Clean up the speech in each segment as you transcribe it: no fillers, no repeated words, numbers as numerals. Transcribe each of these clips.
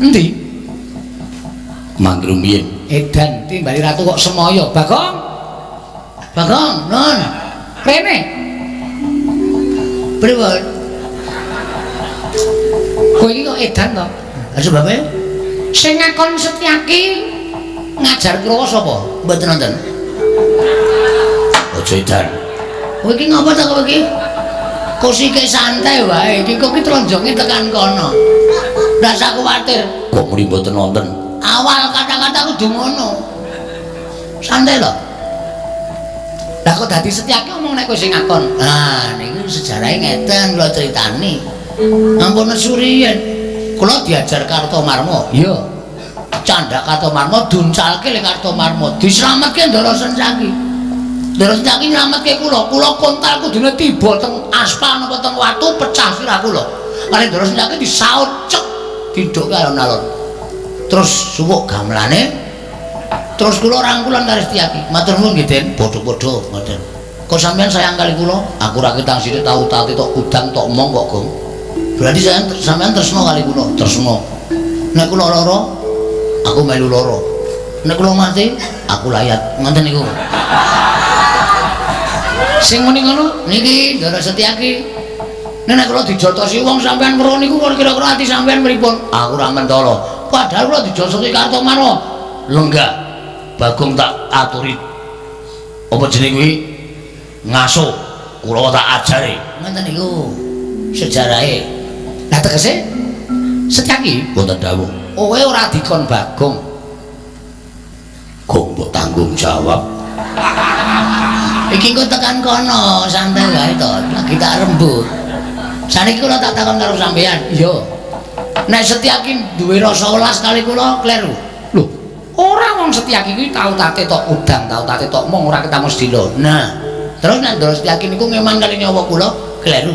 Endi? Mangke rumiyin. Edan timbali ratu kok semaya. Bagong. Bagong, non. Rene. Pripun? Kowe iki kok edan to? Lah sebabe? Sing ngakon Setyaki ngajar Kurawa sapa? Mboten nonton. Aja edan. Kowe iki ngapa ta kowe iki? Kosike santai wae, iki kok iki tronjonge tekan kono. Rasa kuwatir. Kok muni mboten nonton? Awal kata-kata kudu ngono. Santai lho. Lah kok dadi Setyaki omong nek kowe sing ngakon. Nah, niku sejarahe ngeten kula critani. Ampun nesuriyen. Kula diajar Kartomarma. Iya. Candhak Kartomarma duncalke le Kartomarma, dislametke Ndara Sencaki. Ndara Sencaki nylametke kula. Kula kontal kudune tiba teng aspal napa teng watu pecah sirah kula. Kali Ndara Sencaki disaut cek didhukke alon-alon. Terus suwuk gamelane. Terus kula rangkulan karo Setyaki. Matur nuwun nggih, Den. Padha-padha ngoten. Kok sampean sayang kali kula? Aku ra ketang sithik tau tati tok udang tok mong kok, Gong. Berarti sampean tresna kali kula, tresna. Nek kula lara, aku melu lara. Nek kula mati, aku layat. Ngoten niku. Sing muni ngono niki Ndara Setyaki. Nek kula dijotosi wong sampean weruh niku kira-kira ati sampean pripun? Aku ora mentala. Padahal kula dijotosi Kartomarma. Lenggah. Bagong tak aturi. Apa jenenge kuwi? Ngaso. Kula tak ajari. Ngoten niku sejarahe. Lah tegese Setyaki wonten dawuh. Kowe ora dikon Bagong. Gong mbok tanggung jawab. Iki kok tekan kono santai wae to, lagi tak rembug. Saniki kula tak takon karo sampean. Iya. Nek Setyaki duwe rasa welas kali kula kleru. Lho, ora wong Setyaki kuwi tau tate tok udang, tau tate tok mong ora ketemu sedina. Nah, terus nek Ndara Setyaki niku ngeman kali nyawa kula kleru.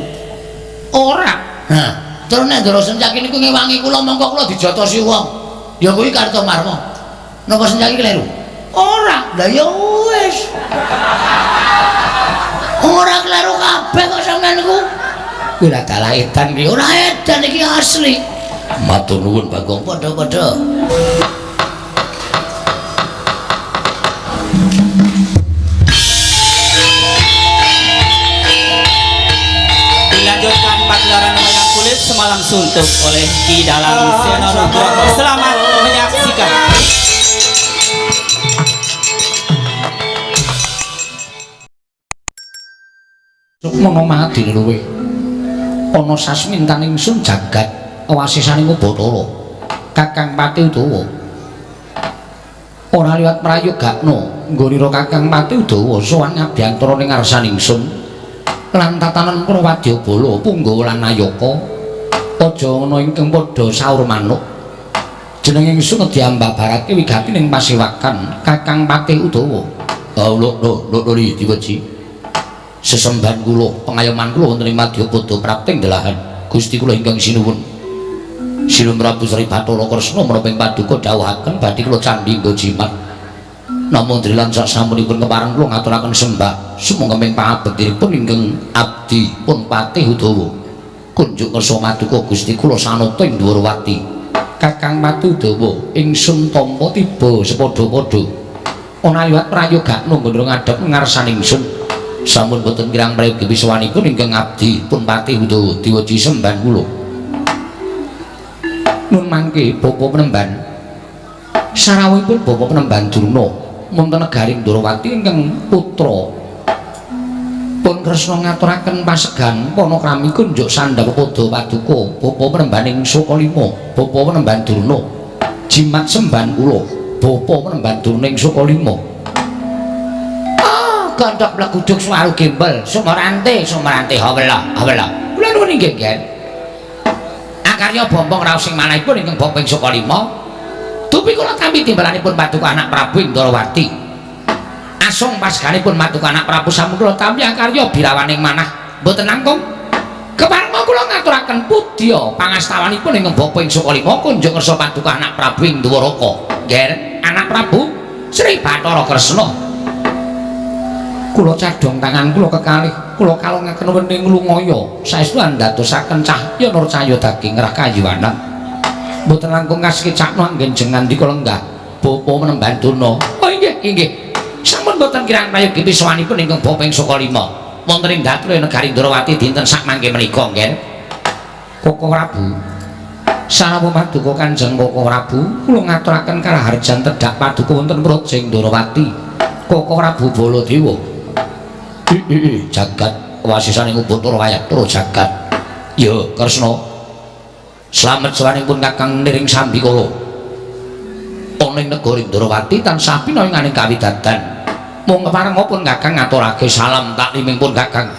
Ora. Nah, terus nek Ndara Setyaki niku ngewangi kula mongko kula dijotosi wong. Ya kuwi Kartomarma. Napa Setyaki kleru? Ora. Lah ya wis. Ora kleru kabeh kok sampean niku. Kuwi lah dalah edan iki. Ora edan iki asli. Matur nuwun Bagong, padha-padha. Dilanjutkan pagelaran wayang kulit semalam suntuk oleh Ki Dalang Seno Nugroho. Selamat menyaksikan. Sukmana madine luwih. Ana sasmintan ingsun jagat wasisaning Bathara Kakang Pati Udawa. Ora liwat prayogakna nggonira Kakang Pati Udawa sowan ngabiyantara ning ngarsan ingsun lan tatanan para wadyabala punggawa lan nayaka aja ana ingkang padha saur manuk. Jeneng ingsun diambabarake wigati ning pasewakan Kakang Pati Udawa. Oh, lho lho lho diweji. Sesembahan kula, pengayoman kula wonten ing Madyapada prapting delahan Gusti kula ingkang sinuwun. Sinuwun Prabu Sri Bathara Kresna menapa ing paduka dawuhaken badhe kula candhi nggo jimat. Namung drilan sasampunipun kepareng kula ngaturaken sembah sumangga ing pangabektinipun ingkang abdi pun Patih Udawa. Kunjuk kersa maduka Gusti kula sanata ing Dwarawati. Kakang Pati Udawa ingsun tampa tiba sepadha-padha. Ana liwat prayogakna nggon ngadhep ngarsan ingsun. Sampun boten kirang prayogi wiswanipun ingkang abdi pun Patih Udawa diweji sembahan kula. Nun mangke bapa penemban sarawuhipun bapa penemban Durna wonten negaring Dwarawati ingkang putra pun Kresna ngaturaken pasegan panakrami kunjuk sandhap pada paduka bapa penembaning Sukalima bapa penemban Durna jimat sembahan kula bapa penemban Durna ing Sukalima. Gondok mleguduk suwaru gembel sumarante sumarante hawela hawela. Kula nuwun inggih nggih. Akarya bombong raos sing manahipun ingkang bapa ing Sukalima. Dupi kula tampi timbalanipun paduka anak Prabu ing Dwarawati. Asung pasganipun paduka anak Prabu sampun kula tampi akarya birawaning manah mboten langkung. Kepareng kula ngaturaken pudya pangastawanipun ingkang bapa ing Sukalima kunjuk ngersa paduka anak Prabu ing Dwaraka. Nggih, anak Prabu Sri Bathara Kresna. Kula cadhong tangan kula kekalih kula kalungaken wening lungaya saestu andadosaken cahya nur cahya daging rah kayuwanan. Mboten langkung kasekecakno anggen jeng ngandika lenggah Bapa Penemban Durna. Oh inggih, inggih. Sampun mboten kirang prayogi pisowanipun ingkang Bapa ing Sukalima. Wonten ing Datra negari Ndrawati dinten sakmangke menika nggih. Koko Prabu. Sarawuh paduka Kanjeng Koko Prabu, kula ngaturaken karaharjan tedhak paduka wonten Praja Ndrawati. Koko Prabu Baladewa. I jagat wasisaning Ubatara Wayatara jagat. Ya, Kresna. Slamet sawanipun Kakang niring sambikala. Ana ing negara Ndrawati tansah pinaringaning kawidadan. Mung keparengipun Kakang ngaturake salam taklimipun Kakang.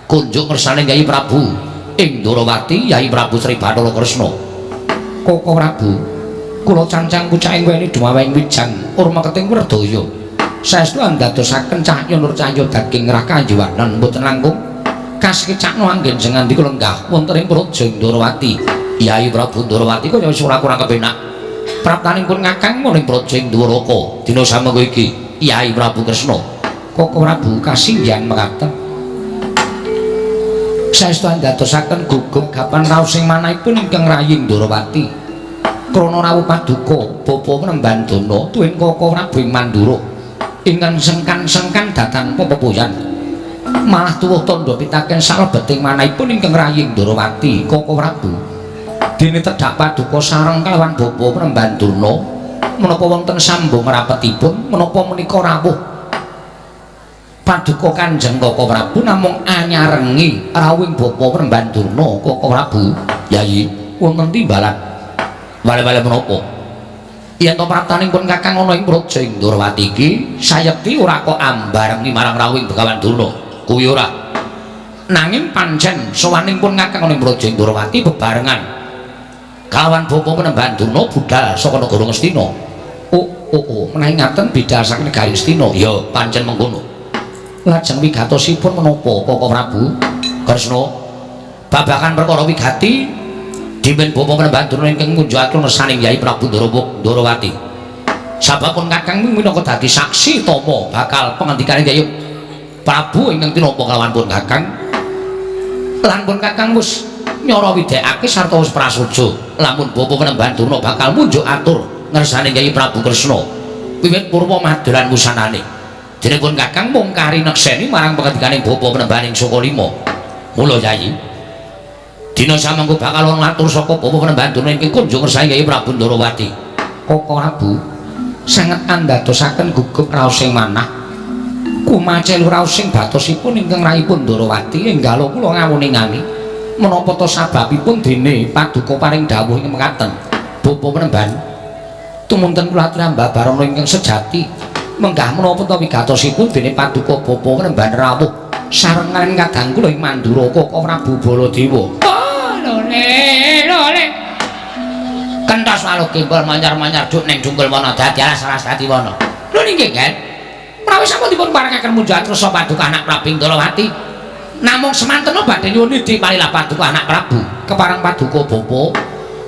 Kunjuk ngersane Kyai Prabu ing Ndrawati, Yai Prabu Sri Bathara Kresna. Koko Prabu, kula cancang pucaking weni dumaweng wijang urmeketing werdaya. Saestu andadosaken cahya nur cahya daging rakajiwanan mboten langkung kasekecakno anggen jeng ngandika lenggah wonten ing Praja Ndrawati. Yai Prabu Ndrawati kaya wis ora kurang kepenak. Praptanipun Kakang ing Praja Ndwaraka dina samengko iki Yai Prabu Kresna. Koko Prabu kasinggihan mekaten. Saestu andadosaken gugup gapan raos ing manahipun ingkang rayi Ndrawati. Krana rawuh paduka Bapa Penemban Dana tuwin Koko Prabu ing Mandura ingkang sengkan-sengkan dhateng pepepoyan. Malah tuwuh tandha pitaken salebeting manahipun ingkang rayi Ndrawati Koko Prabu. Dene tedhak paduka sareng kalawan Bapa Penemban Durna menapa wonten sambung rapetipun menapa menika rawuh paduka Kanjeng Koko Prabu namung anyarengi rawuhing Bapa Penemban Durna. Koko Prabu, Yayi, wonten timbalan wale-wale menapa yen to praptanipun Kakang ana ing Praja Ndrawati iki sayekti ora kok ambarengi marang rawuhing Begawan Durna kuwi ora, nanging pancen sowanipun Kakang ana ing Praja Ndrawati bebarengan kalawan Bapa Penemban Durna budal saka negara Ngastina. Oh oh oh, menawi ngaten bidal saking negari Ngastina ya pancen mengkono. Lajeng wigatosipun menapa Koko Prabu Kresna? Babagan perkara wigati dimen Bapa Penemban Durna ingkang ngunjukaken ngersaning Yai Prabu Ndrawati. Sababipun Kakang minangka dadi saksi tama bakal pengendikane Yai Prabu ingkang tinampa kalawan pun Kakang. Lan pun Kakang wis nyara widekake sarta wis prasaja lamun Bapa Penemban Durna bakal munjuk atur ngersane Yai Prabu Kresna wiwit purwa madolan wusanane. Dene pun Kakang mung kari nekseni marang pengendikane Bapa Penemban ing Sukalima. Mula Yai, dina samangko bakal ana atur saka Bapa Penemban Durna ingkang kunjung ngersane Yai Prabu Ndrawati. Koko Prabu sanget andadosaken gugup raos ing manah kumacelu raos sing batosipun ingkang rahipun Ndrawati enggalo kula ngawuningani menapa ta sababipun dene paduka paring dawuh ing mekaten. Bapa Penemban, tumunten kula aturi ambabarana ingkang sejati menggah menapa ta wigatosipun dene paduka Bapa Penemban rawuh sareng kaliyan kadang kula ing Mandura Koko Prabu Baladewa. Oh lole lole kentos waluh gembol manyar-manyar duk ning dungkul wana dadi alas-alas dadi wana. Lho nggih kan prawi sampun dipun parengaken munjuk atur paduka anak Prabu Ndrawati. Namung semanten badhe nyuwun nidhi palilah paduka anak Prabu kepareng paduka bapa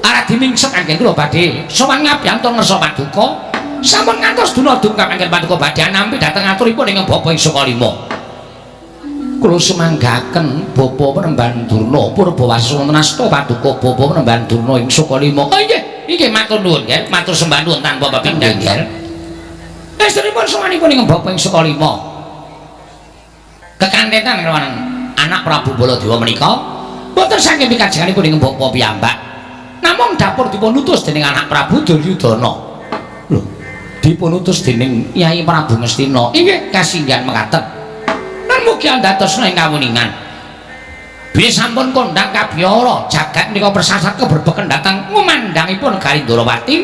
aradi mingset anggen kula badhe sowan ngabyanto ngersa paduka sampun ngantos duna dungkap anggen paduka badhe nampi dhateng aturipun ingkang Bapa ing Sukalima. Kula sumanggaken Bapa Penemban Durna purba wonten asta paduka Bapa Penemban Durna ing Sukalima. Oh inggih, inggih matur nuwun nggih, matur sembah nuwun tanpa pepindhan nggih. Estunipun sowanipun ing Bapa ing Sukalima. Kekantenan kelawan anak Prabu Baladewa menika boten saking pikajenganipun ing Bapa piyambak. Namung dapur dipun utus dening anak Prabu Duryudana. Lho, dipun utus dening Yai Prabu Ngastina. Inggih kasinggihan mekaten. Lan mugi andhatosna ing kawuningan. Bilih sampun kondhang kabiyara jagat menika persasat keberbeken dhateng ngumandhangipun negari Ndrawati.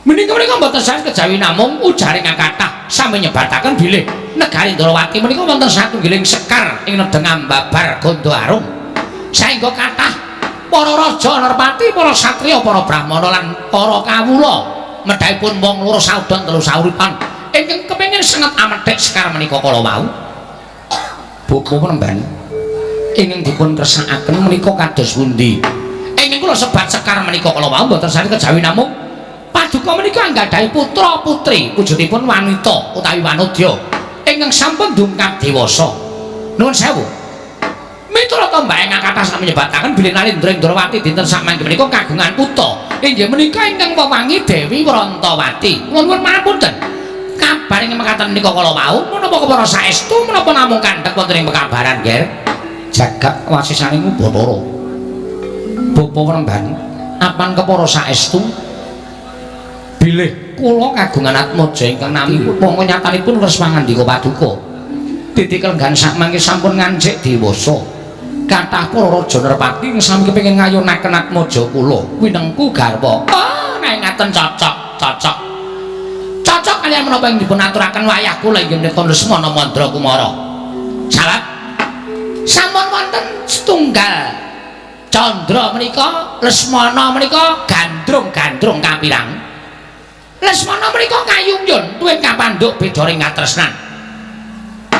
Menika menika mboten sanes kejawi namung ujaring kathah sami nyebataken bilih negari Ndrawati menika wonten satunggiling sekar ing nedheng ambabar Ganda Arum. Saengga kathah para raja nerpati, para satriya, para brahmana lan para kawula medhahipun wong loro saudon telu sauripan ingkang kepengin senget amethik sekar menika kala wau. Bapa Penemban ingkang dipun kersakaken menika kados pundi? Ingkang kula sebat sekar menika kala wau mboten sanes kejawi namung paduka menika anggadhahi putra putri wujudipun wanita utawi wanodya ingkang sampun dungkap dewasa. Nuwun sewu. Miturut mbak ingkang kathah sami nyebataken bilih Nalendra Indrawati dinten samangke menika kagungan putra Inggih menika ingkang wewangi Dewi Wrantawati. Kula nuwun pangapunten. Kabar ing mekaten menika kala wau menapa kepara saestu menapa namung kandhek wonten ing pekabaran, Ger? Jagat wasisaning Bathara. Bapa Wremban, apan kepara saestu bilih kula kagungan atmaja ingkang nami mongko nyatanipun leres pangandika paduka. Titi kelenggan sakmangke sampun ngancik dewasa. Kathah para raja nerpati ing sami kepengin ngayunaken atmaja kula winengku garwa. Oh, nek ngaten cocok, cocok. Cocok kaliyan menapa ing dipun aturaken wayah kula inggih menika Lesmana Mandra Kumara. Salat sampun wonten setunggal candra menika Lesmana menika gandrung-gandrung kapirang. Lesmana menika kayungyun tuwin kapandhuk bedaring katresnan.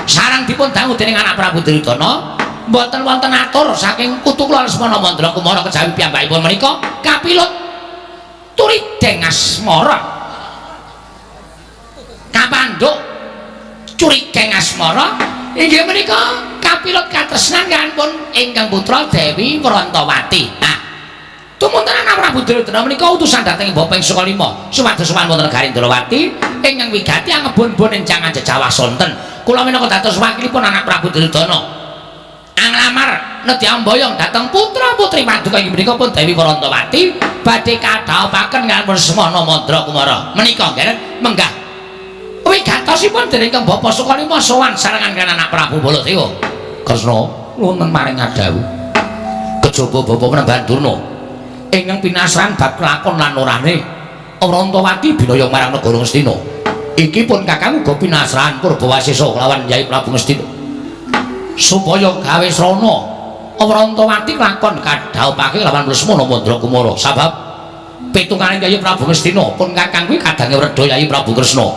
Sareng dipun dangu dening anak Prabu Duryudana, mboten wonten atur saking putu kula Lesmana Mandra Kumara kejawi piyambakipun menika kapilut turideng asmara. Kapandhuk curigeng asmara inggih menika kapilut katresnan pun ingkang putra Dewi Wrantawati. Nah, tumunten anak Prabu Duryudana menika utusan dhateng Bapa ing Sukalima supados sowan wonten negari Ndrawati ingkang wigati angebun-bun ing jangan jejawah sonten. Kula minangka dados wakilipun anak Prabu Duryudana anglamar nedhi amboyong dhateng putra-putri paduka inggih menika pun Dewi Wrantawati badhe kadhawuhaken kaliyan Lesmana Mandra Kumara. Menika nggih menggah wigatosipun dening Kang Bapa Sukalima sowan sarengan kaliyan anak Prabu Baladewa. Kresna nuwun maring adhawuh. Kejaba Bapa Panembahan Durna ingkang pinasran bab kelakon lan orane Wrantawati binaya marang negara Ngastina. Iki pun Kakang uga pinasran Purbawasesa kelawan Yai Prabu Ngastina. Supaya gawe srana Wrantawati kelakon kadhawuhake lawan Lesmana Mandra Kumara. Sabab pitungane Yai Prabu Ngastina pun Kakang kuwi kadange wredha Yai Prabu Kresna.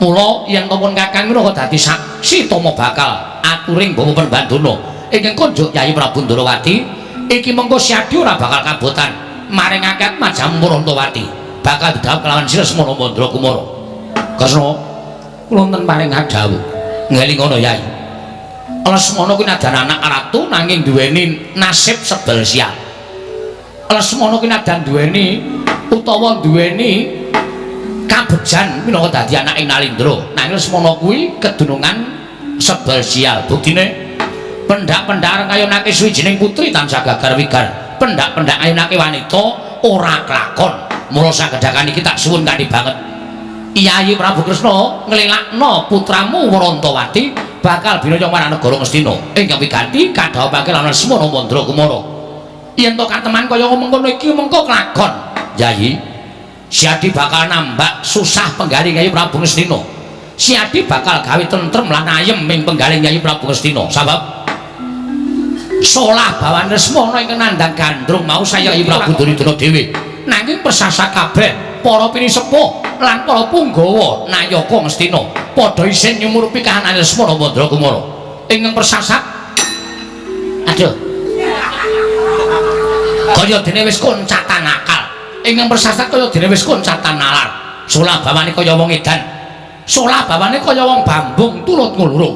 Mula yen to pun Kakang minangka dadi saksi tama bakal aturing Bapa Panembahan Durna ingkang konjuk Yai Prabu Ndrawati iki mengko siadi ora bakal kabotan maringake atmajamu Wrantawati bakal didhawuh kelawan Sri Lesmana Mandra Kumara. Kresna kula wonten paring adhawuh ngelingono Yai. Lesmana kuwi nadan anak ratu nanging duweni nasib sebel sial. Lesmana kuwi nadan duweni utawa duweni kabejan minangka dadi anake Nalindra. Nanging Lesmana kuwi kedunungan sebel sial. Buktine pendak-pendak ngayunake suwijining putri tansah gagar wigar. Pendak-pendak ngayunake wanita ora klakon. Mula sagedhakan iki tak suwun kanthi banget. Yayi Prabu Kresna nglilakno putramu Wrantawati bakal binaya marang negara Ngastina. Ingkang wigati kadhawuhake lan Lesmana Mandra Kumara. Yen to kateman kaya mengkono iki mengko klakon. Yayi Siadi bakal nambak susah penggalih Yayi Prabu Ngastina. Siadi bakal gawe tentrem lan ayem ing penggalih Yayi Prabu Ngastina. Sabab solah bawan Lesmana ingkang nandhang gandrung mau saya Yayi Prabu Duryudana dhewe. Nanging persasa kabeh para pinisepuh lan para punggawa nayaka Ngastina padha isin nyumurupi kahanan Lesmana Mandra Kumara. Ingkang persasat aduh kaya dene wis koncatan akal. Ingkang persasat kaya dene wis koncatan nalar. Solah bawane kaya wong edan. Solah bawane kaya wong bambung turut ngulurung.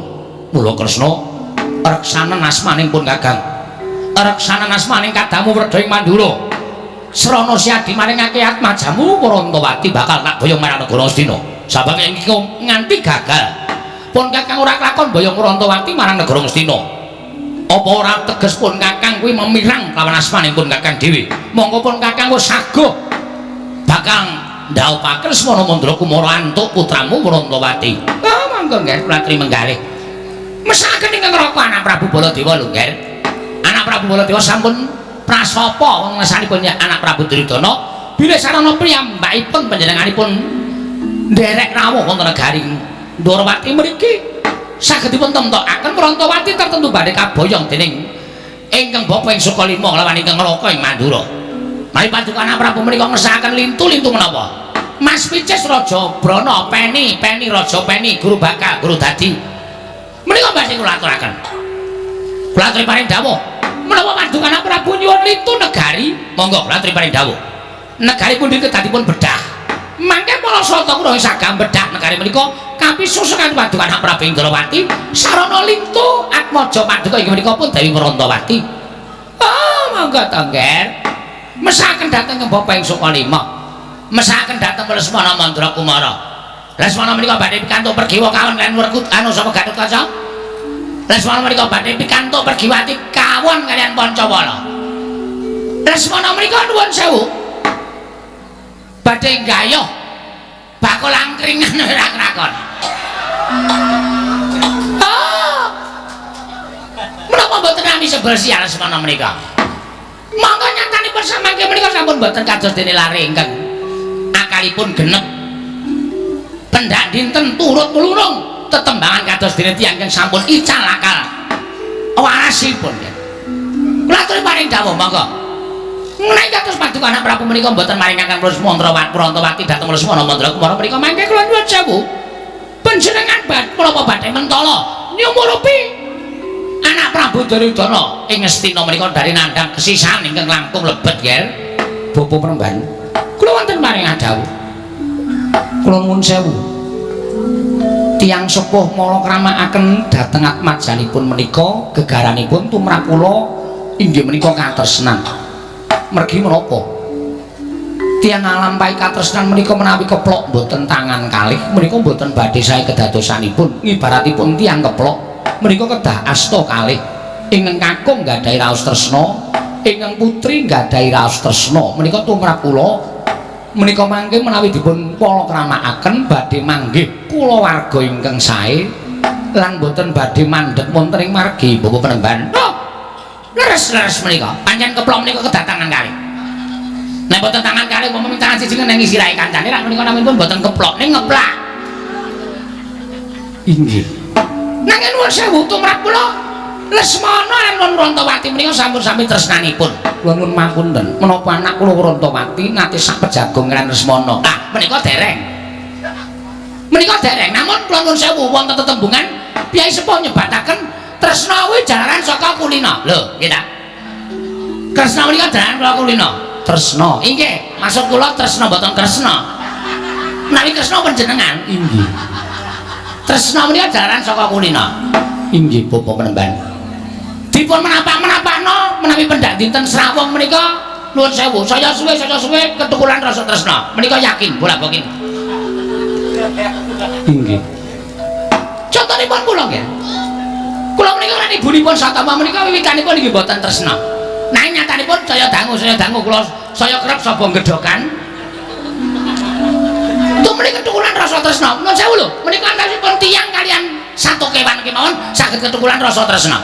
Mula Kresna reksanen asmaning pun Kakang. Reksanen asmaning kadamu wredha ing Mandura. Srana siadi maringake atmajamu Wrantawati bakal tak boyong marang negara Ngastina. Sabab ing iki nganti gagal. Pun Kakang ora kelakon boyong Wrantawati marang negara Ngastina. Apa ora teges pun Kakang kuwi memirang lawan asmaning pun Kakang dhewe. Monggo pun Kakang wis saguh bakal ndhawuhake Lesmana Mandra Kumara antuk putramu Wrantawati. Oh, monggo nggih kula aturi menggalih. Mesakaken ingkang neraka anak Prabu Baladewa lho, Nger. Anak Prabu Baladewa sampun prasapa wong ngesanipun anak Prabu Duryudana bilih sarana piyambakipun panjenenganipun nderek rawuh wonten negari Ndrawati mriki saged dipun temtokaken Wrantawati tertentu badhe kaboyong dening ingkang bapa ing Sukalima lawan ingkang Raka ing Mandura. Mari paduka anak Prabu menika ngersakaken lintu-lintu menapa? Mas Picis Raja Brana Peni, Peni Raja Peni, guru bakal, guru dadi. Menika badhe kula aturaken. Kula aturi paring dawuh. Menapa paduka anak Prabu nyuwun lintu negari? Monggo kula aturi paring dawuh. Negari pundi kedadipun bedah. Mangke para sata kula sagam bedah negari menika kapisusukan paduka anak Prabu Indrawati sarana lintu atmaja paduka inggih menika pun Dewi Wrantawati. Oh, monggo to, Ngger. Mesaken dhateng Bapa ing Sukalima. Mesaken dhateng Lesmana Mandra Kumara. Lesmana menika badhe pikantuk pergiwa kawon kaliyan Werkut anu sapa Gatotkaca? Lesmana menika badhe pikantuk pergiwati kawon kaliyan Pancawala. Lesmana menika nuwun sewu. Badhe nggayuh bakul angkringan ora krakon. Oh. Menapa mboten nami sebel sial Lesmana menika? Monggo nyatanipun samangke menika sampun mboten kados dene lare ingkang akalipun genep. Pendak dinten turut mlurung tetembangan kados dene tiyang ingkang sampun ical akal warasipun. Kula aturi paring dawuh monggo. Menawi kados paduka anak Prabu menika mboten maringaken Lesmana Prantawati dhateng Lesmana Mandra Kumara menika mangke kula nyuwun sewu. Panjenengan menapa badhe mentala nyumurupi anak Prabu Duryudana ing Ngastina menika dari nandhang kesisan ingkang langkung lebet ger. Bapak Premban, kula wonten paring dawuh. Kula nuwun sewu. Tiyang sepuh mala kramakaken dhateng atmajanipun menika gegaranipun tumrap kula inggih menika katresnan. Mergi menapa? Tiyang nglampahi katresnan menika menawi keplok mboten tangan kalih menika mboten badhe sae kedadosanipun. Ngibaratipun tiyang keplok menika kedah asta kalih. Ingkang kakung nggadahi raos tresna, ingkang putri nggadahi raos tresna. Menika tumrap kula menika mangke menawi dipun pala kramakaken badhe manggih kulawarga ingkang sae lan boten badhe mandheg wonten ing margi Bapak Penemban. Oh, leres-leres menika. Pancen keplok menika kedatangan kalih. Nek boten tangan kalih umpama tangan siji ngenengi sirahe kancane rak menika naminipun boten keplok ning ngeplak. Inggih. Nanging nuwun sewu tumrap kula Lesmana lan Nun Rantawati menika sampun sami tresnanipun. Kula nuwun mapunten, menapa anak kula Rantawati nate sak pejagong kaliyan Lesmana? Ah, menika dereng. Menika dereng, namun kula nuwun sewu wonten tetembungan Kyai Sepuh nyebataken tresna kuwi jalaran saka kulina. Lho, nggih ta? Kresna menika jalaran kula kulina. Tresna. Inggih, maksud kula tresna mboten kresna. Menawi kresna panjenengan? Inggih. Tresna menika jalaran saka kulina. Inggih, Bapak Penemban. Dipun menapak-menapakno menawi pendak dinten srawung menika nuwun sewu, saya suwe ketukulan rasa tresna. Menika yakin bola bokin. Inggih. Contonipun kula nggih. Kula menika lan ibunipun Satama menika wiwitanipun inggih mboten tresna. Nanging nyatanipun saya dangu kula saya kerep saba gedhokan. Tumuli ketukulan rasa tresna. Nuwun sewu lho, menika antawisipun tiyang kaliyan satu kewan kemawon saged ketukulan rasa tresna.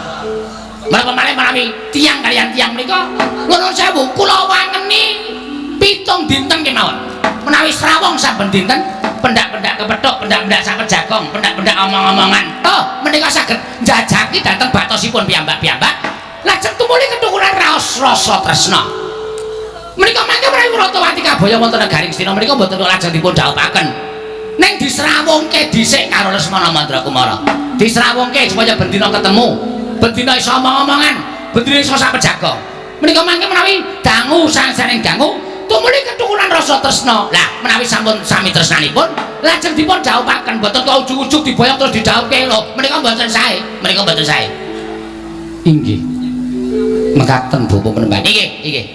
Menapa malih menawi tiyang kaliyan tiyang menika nuwun sewu kula wangeni 7 dinten kemawon. Menawi srawung saben dinten pendak-pendak kepethuk, pendak-pendak sak pejagong, pendak-pendak omong-omongan. Oh, menika saged njajaki dhateng batosipun piyambak-piyambak. Lajeng tumuli ketukulan raos rasa tresna. Menika mangke menawi Wratawati kabaya wonten negari Ngastina menika mboten lajeng dipun dhawuhaken. Ning disrawungke dhisik karo Lesmana Mandra Kumara. Disrawungke supaya bendina ketemu, bendina iso omong-omongan, bendina iso sak pejagong. Menika mangke menawi dangu sasaring dangu tumuli ketukulan rasa tresna. Lah menawi sampun sami tresnanipun lajeng dipun dhawuhaken, mboten kok ujug-ujug diboyong terus didhawuhke lho. Menika mboten sae, menika mboten sae. Inggih. Mekaten Bapak Penemban. Inggih, inggih.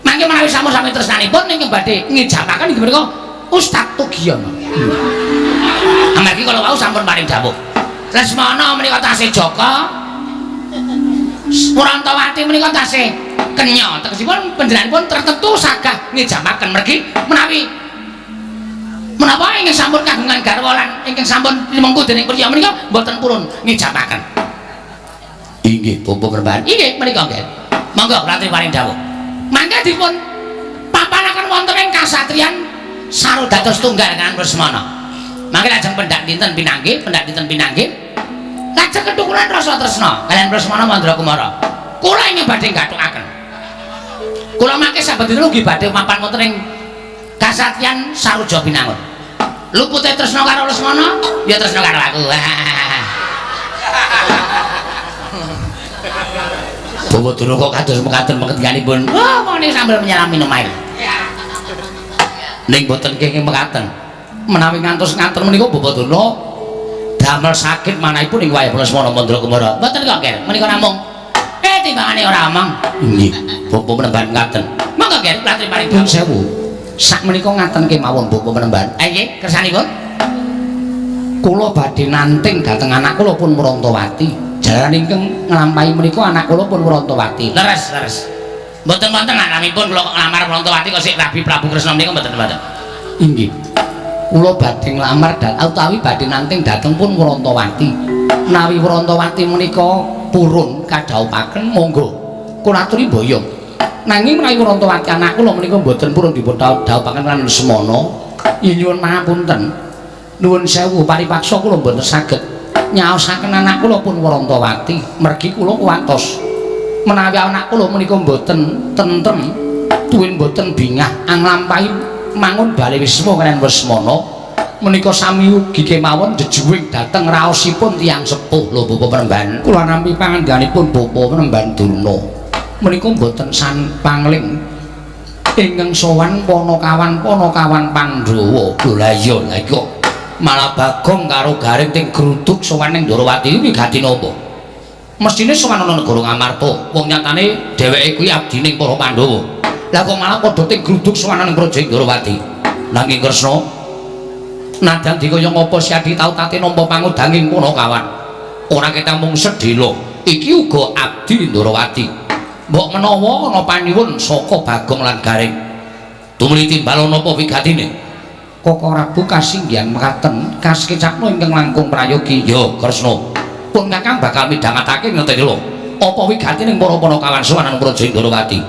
Mangke menawi sampun sami tresnanipun ingkang badhe ngijabaken inggih menika Ustaz Tugiono. Amargi kala wau sampun paring dawuh. Lesmana menika tasih jaka. Wrantawati menika tasih kenya. Tegesipun panjenenganipun tertentu sagah ngijabaken mergi menawi menapa ingkang sampun kagungan garwa lan ingkang sampun limengku dening priya menika mboten purun ngijabaken. Inggih, Bapak Penemban. Inggih menika nggih. Monggo kula aturi paring dawuh. Mangke dipun papanaken wonten ing kasatriyan Sarudados tunggal kaliyan Lesmana. Mangke lajeng pendak dinten pinanggih, pendak dinten pinanggih. Lajeng ketukulan rasa tresna kaliyan Lesmana Mandra Kumara. Kula ingkang badhe gathukaken. Kula mangke saben dinten ugi badhe mapan wonten ing kasatriyan Saruja Binangun. Lupute tresna karo Lesmana, ya tresna karo aku. Bawa durung kok kados mekaten pengertianipun. Wah, wong niku sambil menyelam minum air. Ning boten kenging mekaten. Menawi ngantos ngaten menika Bapak Durna damel sakit manahipun ing wayah Lesmana Mandra Kumara. Mboten kok, Ger. Menika namung Timbangane ora omong. Nggih, Bapak Penemban ngaten. Monggo nggih kula aturi paring dawuh sewu. Sak menika ngaten kemawon Bapak Penemban. Nggih, kersanipun. Kula badhe nanting dhateng anak kula pun Mrantawati. Jalaran ingkang nglampahi menika anak kula pun Mrantawati. Leres, leres. Mboten wonten anamipun kula kok nglamar Mrantawati kok sik Rabi Prabu Kresna menika mboten wonten. Inggih. Kula badhe nglamar utawi badhe nanting dhateng pun Mrantawati. Menawi Mrantawati menika purun kadhawuhaken monggo kula aturi mboyong. Nanging menawi Mrantawati anak kula menika mboten purun dipun dhawuhaken lan semana, yen nyuwun pangapunten. Nuwun sewu paripaksa kula mboten saged nyaosaken anak kula pun Mrantawati, mergi kula kuwatos menawi anak kula menika mboten tentrem tuwin mboten bingah anglampahi mangun bale wisma kaliyan Lesmana menika sami ugi kemawon jejuwing dhateng raosipun tiyang sepuh. Lho Bapak Penemban, kula nampi pangandikanipun Bapak Penemban Durna menika mboten san pangling ingkang sowan panakawan panakawan Pandhawa. Lho lah iya, lah kok malah Bagong karo Gareng ting gruduk sowan ning Ndorowati wigati napa? Mestine sowan ana negara Ngamarta, wong nyatane dheweke kuwi abdining para Pandhawa. Lah kok malah padha ting gruduk sowan ning Praja Ndorowati. Nanging Kresna, nadyan dikaya ngapa Siadi tau tate nampa pangudanging panakawan, ora ketang mung sedhela iki uga abdi Ndorowati. Mbok menawa ana panyuwun saka Bagong lan Gareng, tumuli timbal napa wigatine? Koko Prabu kasinggihan mekaten kasekecakno ingkang langkung prayogi. Ya Kresna, pun Kakang bakal midhangetake ngerti lho apa wigatine para panakawan sowan nang Praja Ndorowati.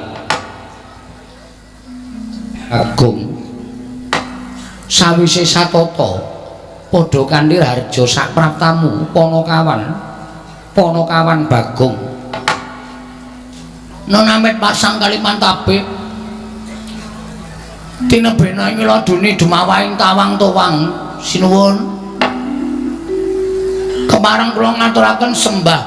Agung sawise satata padha kanthi harja sak praptamu panakawan panakawan Bagong nonamit pasang Kalimantabe tinebena ing laduni dumawahing tawang tuwang. Sinuwun kemareng kula ngaturaken sembah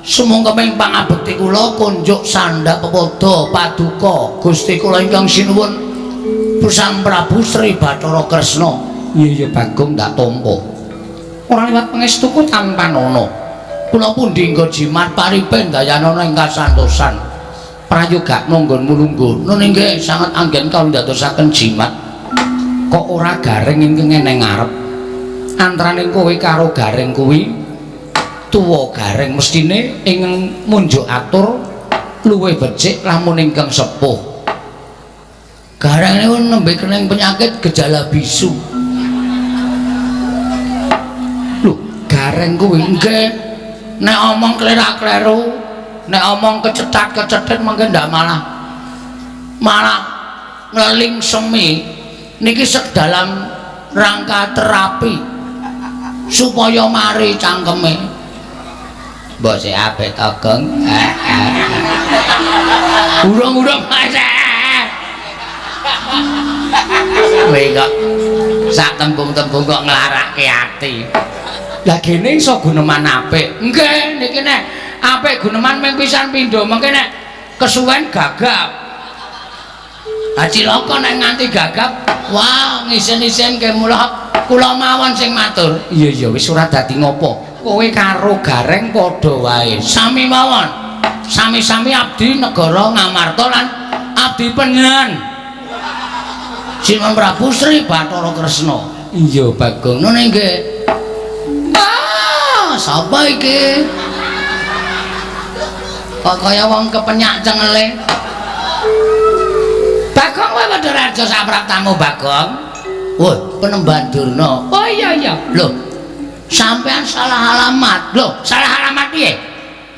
sumungkeming pangabekti kula kunjuk sandhak pepodo paduka Gusti kula ingkang sinuwun Sang Prabu Sri Bathara Kresna. Iya iya Bagong, ndak tampa ora liwat pangestuku tampanana. Kula pundi nggo jimat paripe ndayanana ing kasantosan prayogakna nggonmu lungguh. Nun inggih sanget anggen kawula ndadosaken jimat. Kok ora Gareng ingkang eneng ngarep? Antaraning kowe karo Gareng kuwi tuwa Gareng, mestine ingkang munjuk atur luwih becik lamun ingkang sepuh. Gareng niku nembe kening penyakit gejala bisu. Lho, Gareng kuwi nggih nek omong klerak-kleru, nek omong kecetat-kecetit mungkin ndak malah malah ngleling semi. Niki sek dalam rangka terapi supaya mari cangkeme. Mbok sik apik to, Gong. Urung-urung Mas. Kowe kok sak tembung-tembung kok nglarake ati. Lah gene iso guneman apik. Nggih, niki nek apik guneman mung pisan pindho, mengke nek kesuwen gagap. Ha cilaka nek nganti gagap, wah ngisin-isin ke mula kula mawon sing matur. Iya iya wis ora dadi ngopo. Kowe karo Gareng padha wae. Sami mawon. Sami-sami abdi negara Ngamarta lan abdi penyen. Sinuwun Prabu Sri Bathara Kresna. Iya Bagong. Ngono nggih. Ah, sapa iki? Kok kaya wong kepenyak cengele. Bagong kowe padha raja sak praptamu Bagong. Wah, Penemban Durna. Oh iya iya. Lho, sampean salah alamat. Lho, salah alamat piye?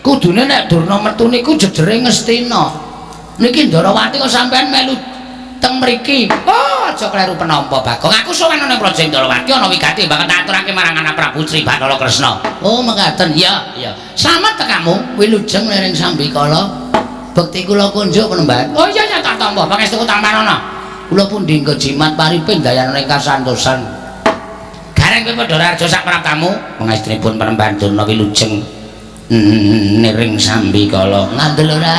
Kudune nek Durna metu niku jejere Ngastina. Niki Ndorowati kok sampean melu teng mriki. Oh, aja kleru penampa Bagong. Aku sowan nang Praja Ndorowati ana wigati banget aturake marang anak Prabu Sri Bathara Kresna. Oh, mekaten. Iya, iya. Slamet tekamu, wilujeng liring sambikala. Bekti kula kunjuk Penemban. Oh iya iya tak tampa pangestuku tampanana. Kula pundi nggo jimat paripe ndayana ing kasantosan. Gareng kowe padha raja sak praptamu, pangestrinipun Penemban Durna wilujeng niring sambikala. Ngandel ora.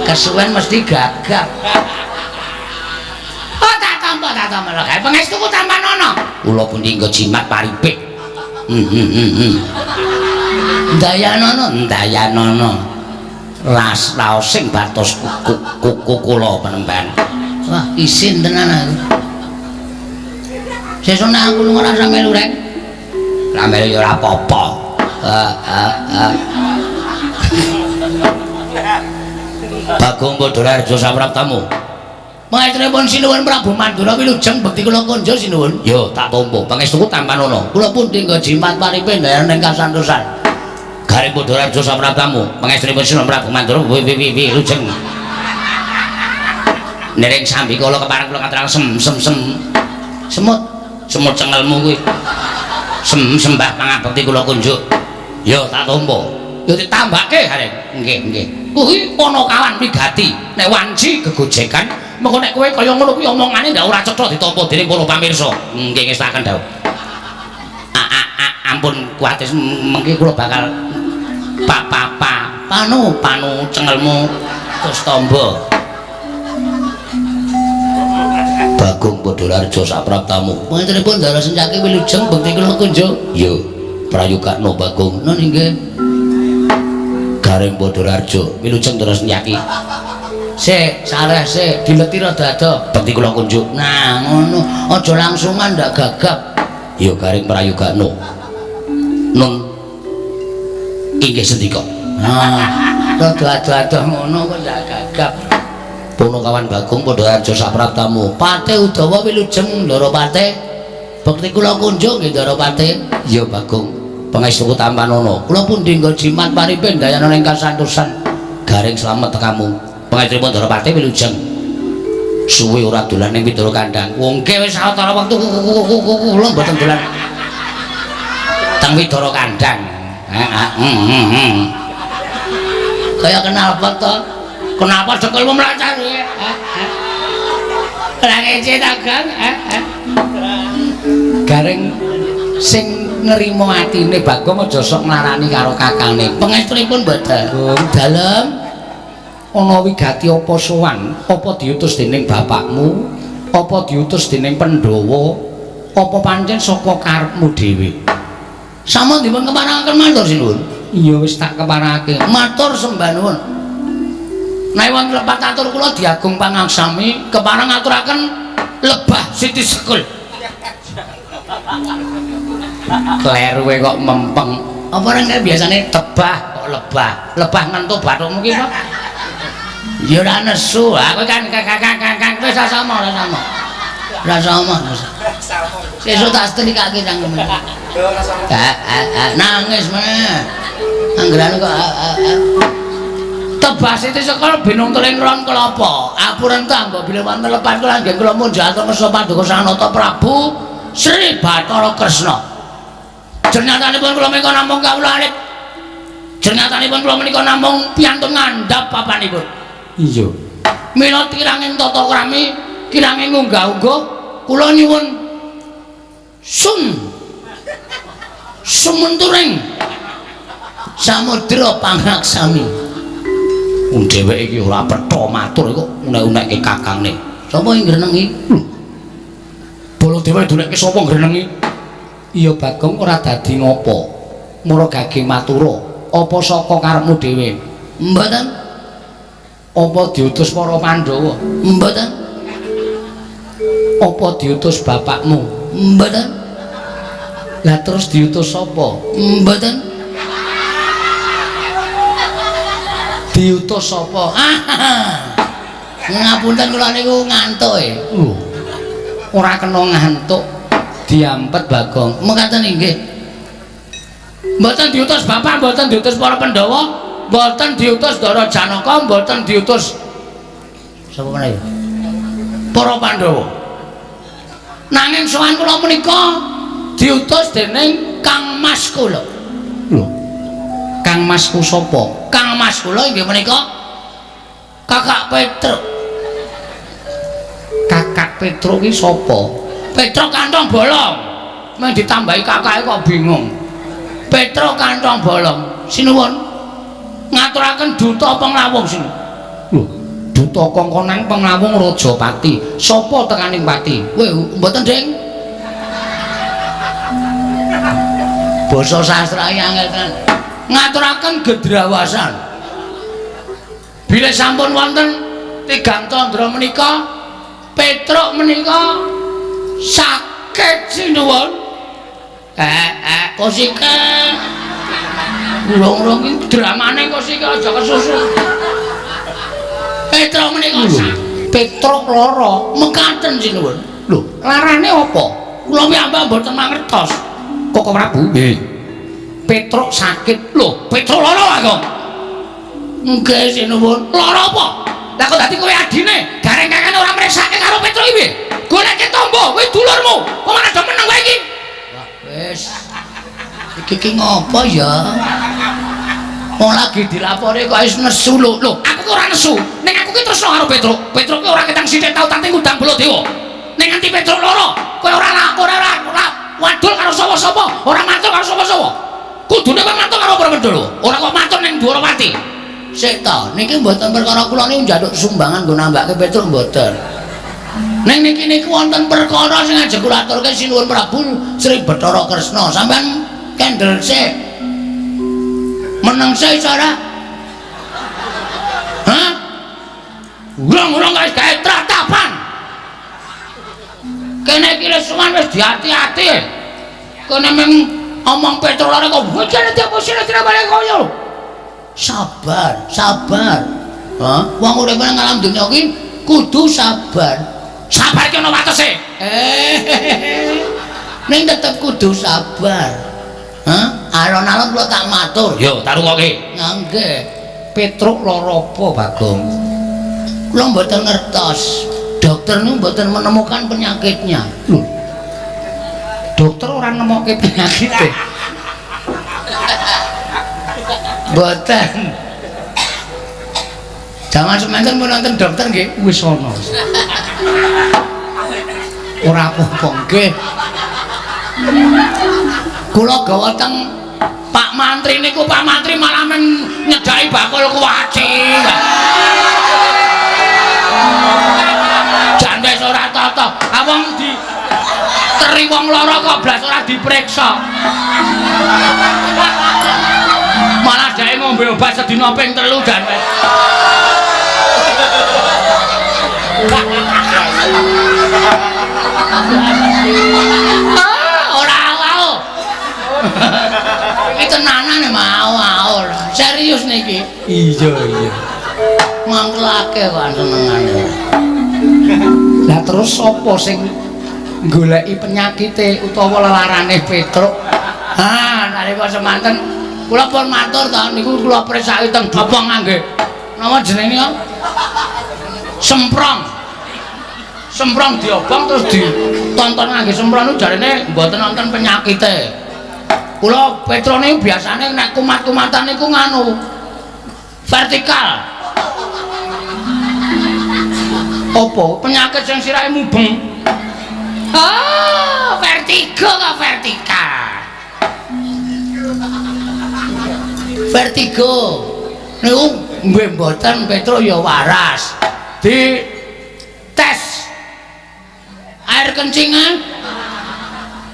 Kesuwen mesti gagap. Oh tak tampa tak tampa lho gawe pangestuku tampanana. Kula pundi nggo jimat paripe. Ndayanana, ndayanana. Ras raosing batos kuku kula penemban. Wah, isin tenan aku. Sesuk nek aku lunga ora melu rek. Ra melu ya ora apa-apa. Bagong Badararjo sapraptamu. Pangestunipun sinuwun Prabu Mandura wilujeng bekti kula konjo sinuwun. Yo tak tampa. Pangestuku tampanono. Kula pundi nggo jimat paripe ndayan ing kasantosan. Garing Badararjo sapraptamu. Pangestunipun sinuwun Prabu Mandura wilujeng. Nering sambikala kepareng kula ngaturaken sem sem sem semut semut cengelmu kuwi. Sem sembah pangabekti kula kunjuk. Yo tak tampa. Yo ditambahke Gareng. Nggih, nggih. Kuwi ana kawan wigati. Nek wanci gegojekan, mengko nek kowe kaya ngono kuwi omongane ndak ora cetha ditampa dening para pamirsa. Nggih ngestaken dawuh. Ampun kuwatir mengki kula bakal pa pa pa panu panu cengelmu terus tombo. Bagong Badararjo sapraptamu. Panjenenganipun Ndara Sencaki wilujeng bekti kula kunjuk. Yo prayogakno Bagong. Nun inggih. Gareng Badararjo wilujeng Ndara Sencaki. Sik, sareh sik, dileti rada ado. Bekti kula kunjuk. Nah, ngono. Aja langsungan ndak gagap. Yo Gareng prayogakno. Nun inggih sendika. Nah, rada ado-ado ngono kok ndak gagap. Punakawan Bagong Badararjo sapraptamu. Pate Udawa wilujeng Ndara Pate. Bekti kula kunjuk nggih Ndara Pate. Ya Bagong, pangestuku tampanono. Kula pundi nggo jimat paripe ndayana ing kasantosan. Gareng slamet tekamu. Pangestunipun Ndara Pate wilujeng. Suwe ora dolan ning Widara Kandang. Wong ke wis sawetara wektu kula mboten dolan teng Widara Kandang. Heeh. Kaya kenal pot to. Kenapa cekelmu mlacar? Lah ngece ta, Gang? Gareng sing nrimo atine Bagong aja sok nglarani karo kakangne. Pangestunipun mboten. Dalem ana wigati apa sowan? Apa diutus dening bapakmu? Apa diutus dening Pandhawa? Apa pancen saka karepmu dhewe? Sampun dipun keparengaken matur sinuwun. Iya wis tak keparengake. Matur sembah nuwun. Nek wonten lepat atur kula diagung pangaksami kepareng ngaturaken lebah Siti Sekul. Kleru kowe kok mempeng. Apa reng kae biasane tebah kok lebah. Lebah ngentu bathukmu ki kok. Ya ora nesu. Aku kan kakak wis sama ora sama. Ora sama. Sesuk tak setrikake cangkeme. Nangis meneh. Anggerane kok tebah Siti Sekul binung tuling ron kelapa. Apuren tangga bilih wonten lepat kula nggih kula munjaken kersa paduka Sang Nata Prabu Sri Bathara Kresna. Jernyatanipun kula menika namung kawula alit. Jernyatanipun kula menika namung piyantun ngandhap papanipun. Iya. Mila kiranging tata krami, kiranging unggah-ungguh kula nyuwun sun sumenturing samudra pangaksami. Wong dheweke iki ora pretha matur kok unek-unekke kakangne. Sapa sing ngrenengi? Lho. Baladewa dolekke sapa ngrenengi? Iya Bagong ora dadi ngopo. Mula gage matura, apa saka karepmu dhewe? Mboten. Apa diutus para Pandhawa? Mboten. Apa diutus bapakmu? Mboten. Lah terus diutus sapa? Mboten. Diutus sapa? Ngapunten kula niku ngantuk e. Lho. Ora kena ngantuk. Diampet Bagong. Mekaten inggih. Mboten diutus bapak, mboten diutus para Pandhawa, mboten diutus Ndara Janaka, mboten diutus sapa meneh? Para Pandhawa. Nanging sowan kula menika diutus dening Kang Mas kula. Lho. Kang Masku sapa? Kang Mas kula inggih menika Kakak Petruk. Kakak Petruk ki sapa? Petruk kantong bolong. Meng ditambahi kakake kok bingung. Petruk kantong bolong. Sinuwun. Ngaturaken duta penglawung sini. Lho, duta kongkonan penglawung Rajapati. Sapa tekaning pati? Weh, mboten, Ding. Basa sastra iki angel tenan. Ngaturaken gedrawasan. Bilih sampun wonten tigang candra menika, Petruk menika sakit sinuwun. Kosike. Urung-urung iki dramane kosike aja kesusu. Petruk menika Petruk lara, mekaten sinuwun. Lho, larane apa? Kula piyambak mboten mangertos. Koko Prabu? Nggih. Petruk sakit. Lho, Petruk lara aku. Nggih sinuwun. Lara apa? Lah kok dadi kowe adine, gareng kakane ora mresake karo Petruk iki piye? Goleke tombo, kowe dulurmu. Kok malah do meneng kowe iki? Wah, wis. Iki ki ngopo ya? Wong lagi dilapori kok wis nesu lho. Lho, aku ki ora nesu. Ning aku ki tresno karo Petruk. Petruk ki ora ketang sithik tau tante ngundang Baladewa. Ning nganti Petruk lara, kowe ora ora wadul karo sapa-sapa, ora matur karo sapa-sapa. Kudune kowe matur karo Pramendala. Ora kok matur ning Dwarawati. Sik ta, niki mboten perkara kula niku njaluk sumbangan nggo nambahke Petruk mboten. Ning niki niku wonten perkara sing ajeng kula aturke Sinuwun Prabu Sri Bathara Kresna. Sampeyan kendel sik. Meneng sik iso ora? Hah? Urung-urung wis gawe tratapan. Kene iki wis suwan wis diati-ati. Kene mung omong Petruk lara kok bojone diapusi balik koyo. Sabar, sabar. Hah? Wong urip nang alam donya iki kudu sabar. Sabar ki ana watese. Ning tetep kudu sabar. Hah? Alon-alon kula tak matur. Yo, tak rungokke. Nggih. Petruk lara apa, Bagong? Kula mboten ngertos. Dokter niku mboten menemukan penyakitnya. Lho. Dokter ora nemokke penyakite. Mboten. Jaman semanten pun nonton dokter nggih wis ana. Ora apa-apa nggih. Kula gawa teng Pak Mantri niku, Pak Mantri malah men nyedaki bakul kuaci. Jan wis ora tata. Ah wong di teri wong lara kok blas ora diperiksa. Malah dhek ngombe obat sedina ping 3 jan wis. Ah, ora au. Iki tenanan mau au. Serius niki. Iya, iya. Mangkelake kok senengane. Lah terus sapa sing goleki penyakite utawa lelarane Petruk? Ah, nalika semanten kula pun matur ta niku kula presaki teng apa ngangge napa jenenge ya? Semprong. Semprong diobong terus ditonton ngangge semprong niku jarene mboten wonten penyakite. Kula Petruk niku biasane nek kumat-kumatan niku nganu vertikal. Apa? Penyakit sing sirahe mubeng. Ah, vertigo kok vertikal. Vertigo. Niku nggih mboten Petruk ya waras. Di tes air kencingan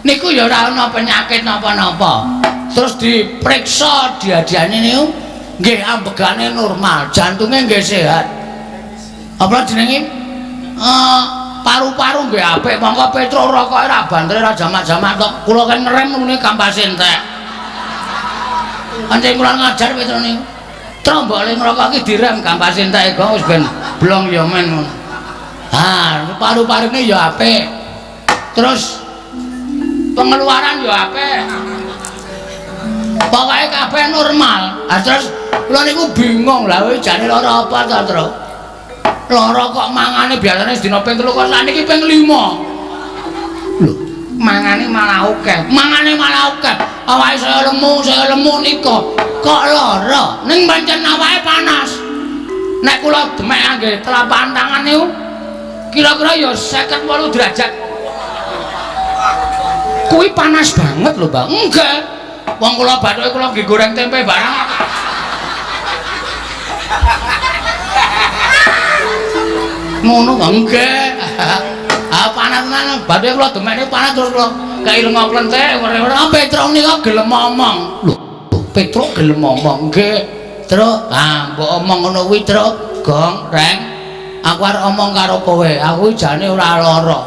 niku ya ora ana penyakit napa-napa. Terus diperiksa diadiane niku nggih ambegane normal, jantunge nggih sehat. Apa jenenge? Paru-paru nggih apik, mongko Petruk rokoke ora bantere ora jamak-jamak tok. Kula kan ngerem ngene kampase entek. Pancen kula ngajar Petruk niku. Trombole ngrokok iki direm kampase entek kok wis ben blong ya men ngono. Ah, paru-parune ya apik. Terus pengeluaran ya apik. Pokoke kabeh normal. Ah terus kula niku bingung lah kowe jane lara apa to, Truk? Lara kok mangane biasane sedina ping 3 kok sakniki ping 5. Lho, mangane malah akeh. Mangane malah akeh. Awake saya lemu nika. Kok lara? Ning pancen awake panas. Nek kula demek ngangge telapak tangan niku kira-kira ya 58 derajat. Kuwi panas banget lho, Bang. Enggak. Wong kula bathuke kula nggih goreng tempe barang. Ngono kok nggih. Ah panas tenan, bathuke kula demekne panas terus kula kei lenga klenthek ora-ora. Petruk nika gelem omong. Lho, Petruk gelem omong nggih. Truk, ah mbok omong ngono kuwi, Truk. Gong, Reng. Aku arep omong karo kowe. Aku jane ora lara.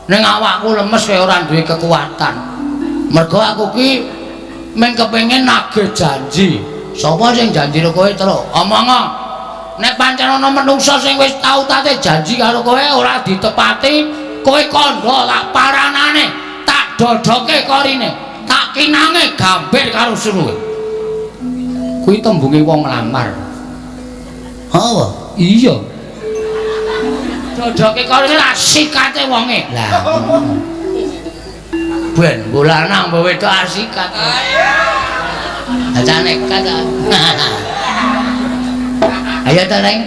Ning awakku lemes kaya ora duwe kekuatan. Mergo aku ki mung kepengin nagih janji. Sapa sing janji karo kowe, Truk? Omongo. Nek pancen ana menungsa sing wis tau tate janji karo kowe ora ditepati, kowe kandha tak paranane, tak dodoke korine, tak kinange gambir karo suruhe. Kuwi tembunge wong nglamar. Apa? Iya. Dodoke korine tak sikate wonge. Lah. Ben nggo lanang mbok wedok asikat. Aja nekat ta. Ayo ta, Reng.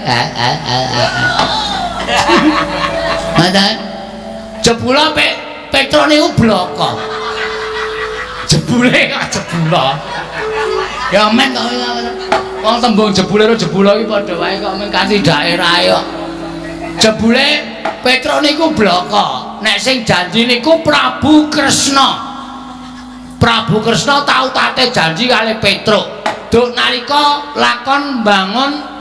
Ngoten. Jebula Petro niku bloko. Jebule kok jebula. Ya men kok. Wong tembung jebule karo jebula iki padha wae kok mung kanthi daerahe kok. Jebule Petro niku bloko. Nek sing janji niku Prabu Kresna. Prabu Kresna tau tate janji kali Petruk. Duk nalika lakon mbangun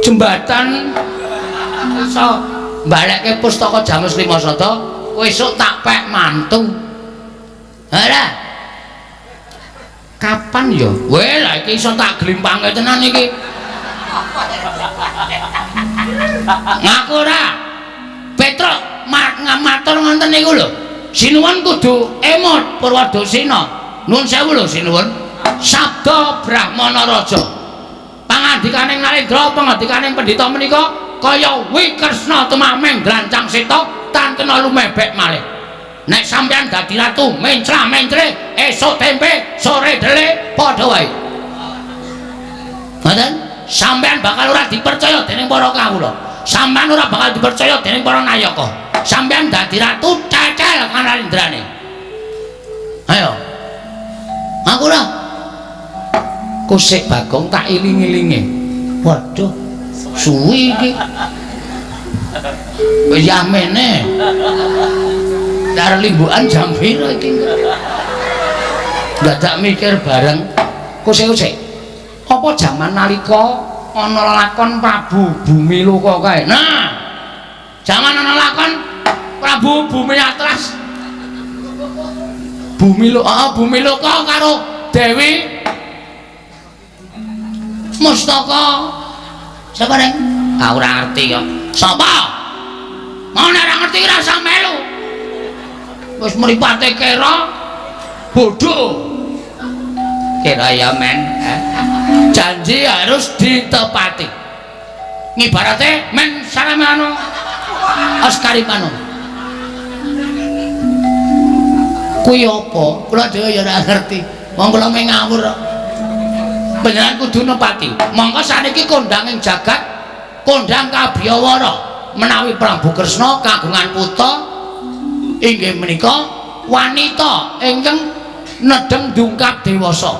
jembatan iso mbalekke pustaka Jamus Lima Sata, esuk tak pek mantu. Ora. Kapan ya? Weh, lah iki iso tak glimpange tenan iki. Ngaku ora? Petruk matur ngoten niku lho. Sinuwun kudu emot Purwadasina. Nuwun sewu lho sinuwun. Sabda Brahmana Raja. Pangandikaning Narendra, pangandikaning pendhita menika kaya Wikresna tumameng drancang seta tan kena lumebek malih. Nek sampeyan dadi ratu mencla-mencle esuk tempe sore dele padha wae. Ngoten? Sampeyan bakal ora dipercaya dening para kawula. Sampeyan ora bakal dipercaya dening para nayaka. Sampeyan dadi ratu cecel kanarendrane. Ayo. Aku ora. Kusik Bagong tak iling-ilinge. Waduh. Suwi iki. Wis yamene. Dar limbukan jam piro iki? Dadak mikir bareng. Kusik-kusik. Apa jaman nalika ana lakon Prabu Bumiloka kae? Nah. Jaman ana lakon Prabu Bumi Atlas. Bumiloka, Bumiloka karo Dewi Mustaka. Sapa, Reng? Ah, ora ngerti kok. Sapa? Mau nek ora ngerti ora usah melu. Wis mripate kera bodho. Kira ya men. Janji harus ditepati. Ngibarate men salamano Oskaripano. Kuwi apa? Kula dhewe ya ora ngerti. Wong kula mung ngawur kok. Panjenengan kudu nepati. Mongko saniki kondang ing jagat, kondang kabiyawara menawi Prabu Kresna kagungan putra inggih menika wanita ingkang nedheng dungkap dewasa.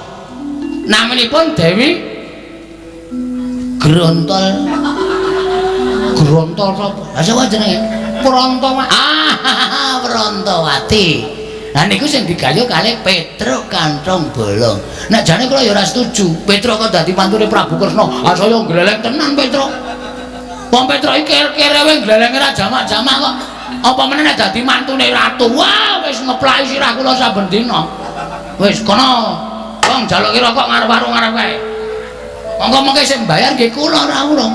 Naminipun Dewi Grontol. Grontol sapa? Lah sapa jenenge? Prantawati. Ah, Prantawati. Lah niku sing digayuh kalih Petruk Kantong Bolong. Nek jane kula ya ora setuju. Petruk kok dadi mantune Prabu Kresna. Ah saya gleleng tenan Petruk. Wong Petruk iki kerewe glelenge ra jamak-jamak kok. Apa meneh nek dadi mantune ratu? Wah, wis ngeplaki sirah kula saben dina. Wis kono. Wong njaluki rokok ngarep warung ngarep kae. Monggo mengke sing mbayar nggih kula ora urung.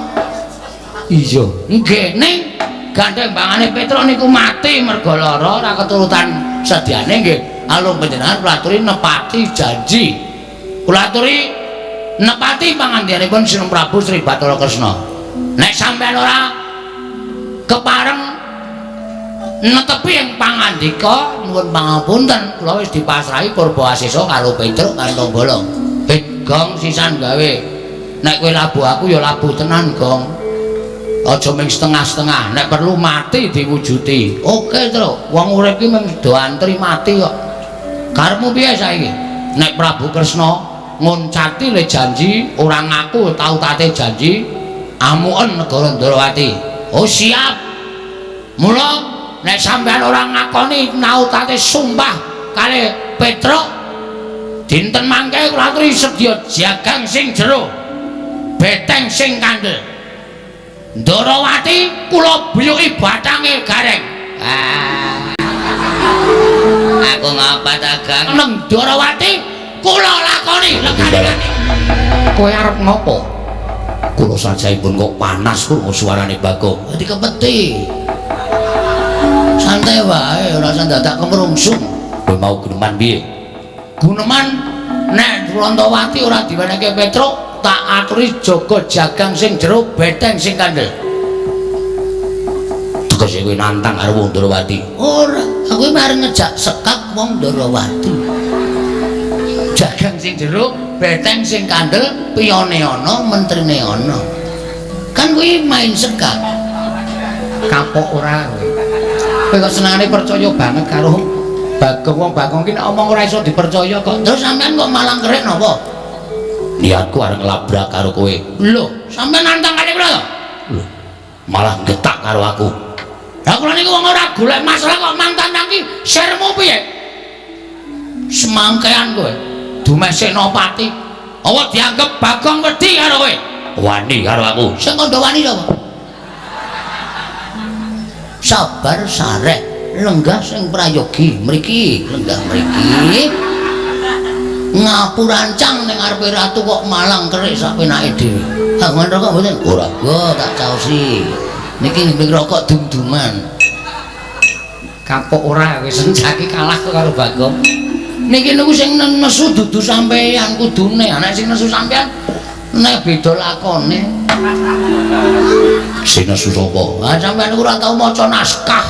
Iya, nggih ning gandeng bangane Petruk niku mati mergo lara ora keturutan sediane nggih. Alung panjenengan kula aturi nepati janji. Kula aturi nepati pangandikanipun Sinun Prabu Sri Bathara Kresna. Nek sampeyan ora kepareng netepi ing pangandika Nyuwun pangapunten, kula wis dipasrahi purba asesa karo Petruk Kantong Bolong. Gong sisan gawe. Nek kowe labuh aku ya labuh tenan, Gong. Aja mung setengah-setengah, nek perlu mati diwujuti. Oke, Truk. Wong urip ki mung do antri mati kok. Karepmu piye saiki? Nek Prabu Kresna ngoncati le janji, ora ngaku tau tate janji, amuken negara Ndrawati. Oh siap. Mula nek sampeyan ora ngakoni nautate sumpah kalih Petruk, dinten mangke kula aturi sedya jagang sing jero. beteng sing kandel. Ndarawati kula biyuki bathange Gareng. Ah. Aku ngapa ta, Gang? Neng Ndarawati kula lakoni legane. Kowe arep ngopo? Kula sajaipun kok panas krungu suarane Bagong. Dadi kepeti. Santai wae, ora usah dadak kemrungsung. Kowe mau guneman piye? Guneman nek Rantawati ora diwenehke Petruk, tak aturi jaga jagang sing jero, beteng sing kandel. Tegese kowe nantang karo wong Ndarawati. Ora, aku iki arep ngejak sekak wong Ndarawati. Jagang sing jero, beteng sing kandel, piyone ana, mentrine ana. Kan kuwi main sekak. Kapok ora kowe. Kowe kok senengane percaya banget karo Bagong. Wong Bagong ki nek omong ora iso dipercaya kok. Terus sampean kok malang kerik napa? Niatku arep nglabrak karo kowe. Lho, sampean nantang kali kula to? Lho, malah getak karo aku. Lah kula niku wong ora golek masalah kok mantan ki sermu piye? Semangkean kowe. Dumeh Senopati. Apa dianggep Bagong wedi karo kowe? Wani karo aku. Sing kandha wani sapa? Sabar sareh, lenggah sing prayogi mriki, lenggah mriki. Ngapurancang ning ngarepe ratu kok malang kerik sak penake dhewe. Kagungan rokok mboten? Ora. Wah, tak caosi. Niki nggih rokok dum-duman. Kapok ora kowe Sencaki kalah kok karo Bagong. Niki niku sing nesu dudu sampeyan kudune. Nek sing nesu sampeyan nek beda lakone. Sing nesu sapa? Ah sampeyan niku ora tau maca naskah.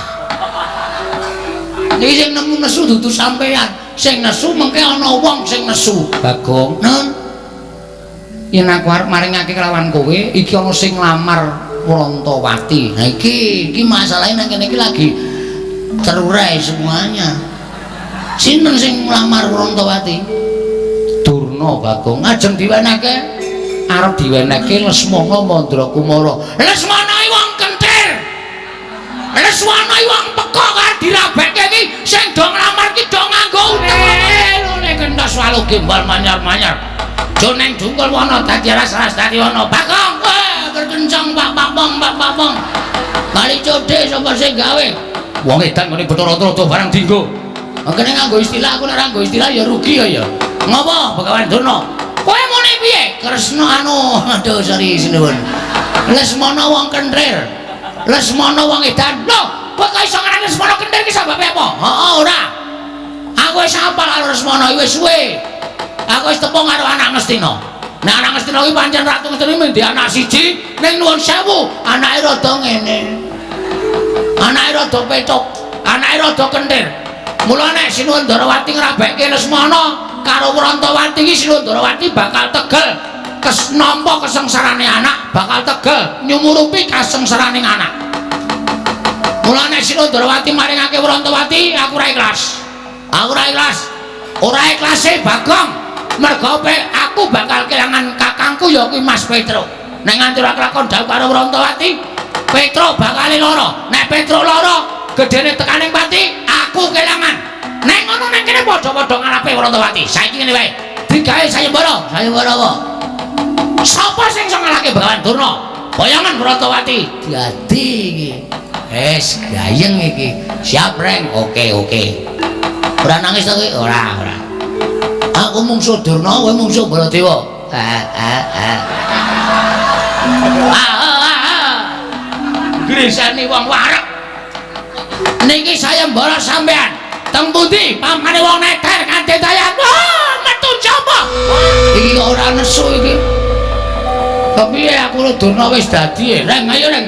Niki sing nemu nesu dudu sampeyan. Sing nesu mengke ana wong sing nesu. Bagong, Nun, yen aku arep maringake kelawan kowe, iki ana sing nglamar Rantawati. Nah iki masalahe nang kene iki lagi terurai semuanya. Sinten sing nglamar Rantawati? Durna Bagong. Ajeng diwenehke Arep diwenehke Lesmana Mandrakumara. Lesmana iki wong kentir. Lesmana iki wong pekok karo dirabekke iki sing do nglamar ki do nganggo utek. Lho kentos walu gembal manyar-manyar. Jo neng dungkul wana dadi aras-aras dadi wana. Bagong, berkencang Pak Papong, Pak Papong. Kali codhe sapa sing gawe? Wong edan ngene Bathara Trada barang dinggo. Kene nganggo istilah, aku nek ora nganggo istilah ya rugi ya ya. Ngopo Begawan Durna? Kowe muni piye? Kresna anu, aduh sorry sinuwun. Lesmana wong kentir. Lesmana wong edan. Lho, kowe kok iso ngarani Lesmana kentir ki sababe apa? Heeh, ora. Aku wis hafal karo Lesmana iki wis suwe. Aku wis tepung karo anak Ngastina. Nek anak Ngastina kuwi pancen Ratu Ngastina mendhi anak siji ning nuwun sewu, anake rada ngene. Anake rada pecok, anake rada kentir. Mula nek Sinuwun Ndarawati ngrabekke Lesmana karo Rantawati iki Sinuwun Ndarawati bakal tegel nampa kesengsarane anak, bakal tegel nyumurupi kasengsarane anak. Mula nek Sinuwun Ndarawati maringake Rantawati, aku ora ikhlas. Aku ora ikhlas. Ora ikhlase Bagong. Mergo aku bakal kelangan kakangku ya kuwi Mas Petruk. Nek nganti ora kelakon dhawuh karo Rantawati, Petruk bakal lara. Nek Petruk lara, gedene tekaning pati, aku kelangan. Nek ngono nek kene padha-padha ngalape Rantawati. Saiki ngene wae. Digawe sayembara. Sayembara apa? Sapa sing iso ngalahke Begawan Durna? Boyongan Rantawati. Dadi iki. Wis gayeng iki. Siap, Reng. Oke, oke. Ora nangis to kowe? Ora, ora. Aku mungsuh Durna, kowe mungsuh Baladewa. Ah, ah, ah. Ah, ah, ah. Grisani wong wareg. Niki sayembara sampean. Teng pundi pamane wong neter kanthi dayan. Wah, metu sapa? Iki kok ora nesu iki. Kepiye aku karo Durna wis dadi, Reng, ayo Reng.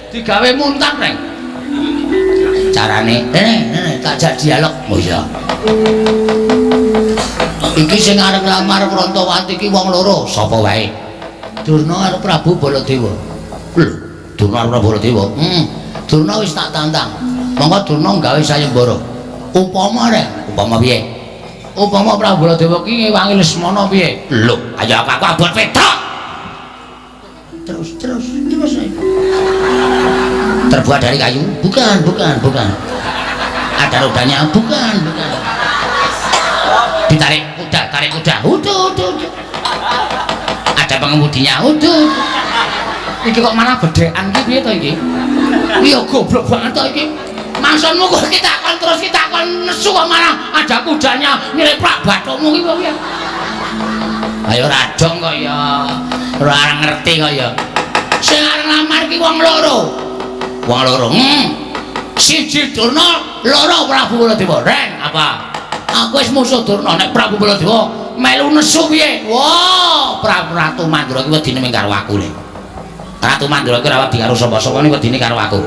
Digawe muntah, Reng. Carane, rene, tak jak dialog. Oh iya. Iki sing arep nglamar Rantawati iki wong loro, Sapa wae? Durna karo Prabu Baladewa. Lho, Durna karo Prabu Baladewa. Durna wis tak tantang. Monggo Durna gawe sayembara. Upama Reng, Upama piye? Upama Prabu Baladewa ki ngewangi Lesmana piye? Lho, ayo aku abot Petruk. Terus, terus, terus. Terbuat dari kayu? Bukan, bukan, bukan. Ada rodanya? Bukan, bukan. Ditarik kuda, tarik kuda. Udah, udah, udah. Ada pengemudinya. Uduh. Iki kok malah bedhekan iki piye to iki? Iya goblok banget to iki. Maksudmu kok kita kon terus kita kon nesu kok malah ada kudanya nyleprak bathukmu iki piye? Ayo radong kok ya. Ora ngerti kok ya. Sing arep nglamar ki wong loro. Wong loro. Siji Durna, loro Prabu Baladewa. Reng, apa? Aku wis musuh Durna, nek Prabu Baladewa melu nesu piye? Wah, Prabu Ratu Mandura ki wedine mung karo aku le. Ratu Mandura ki ora wedi karo sapa-sapa, wedine karo aku.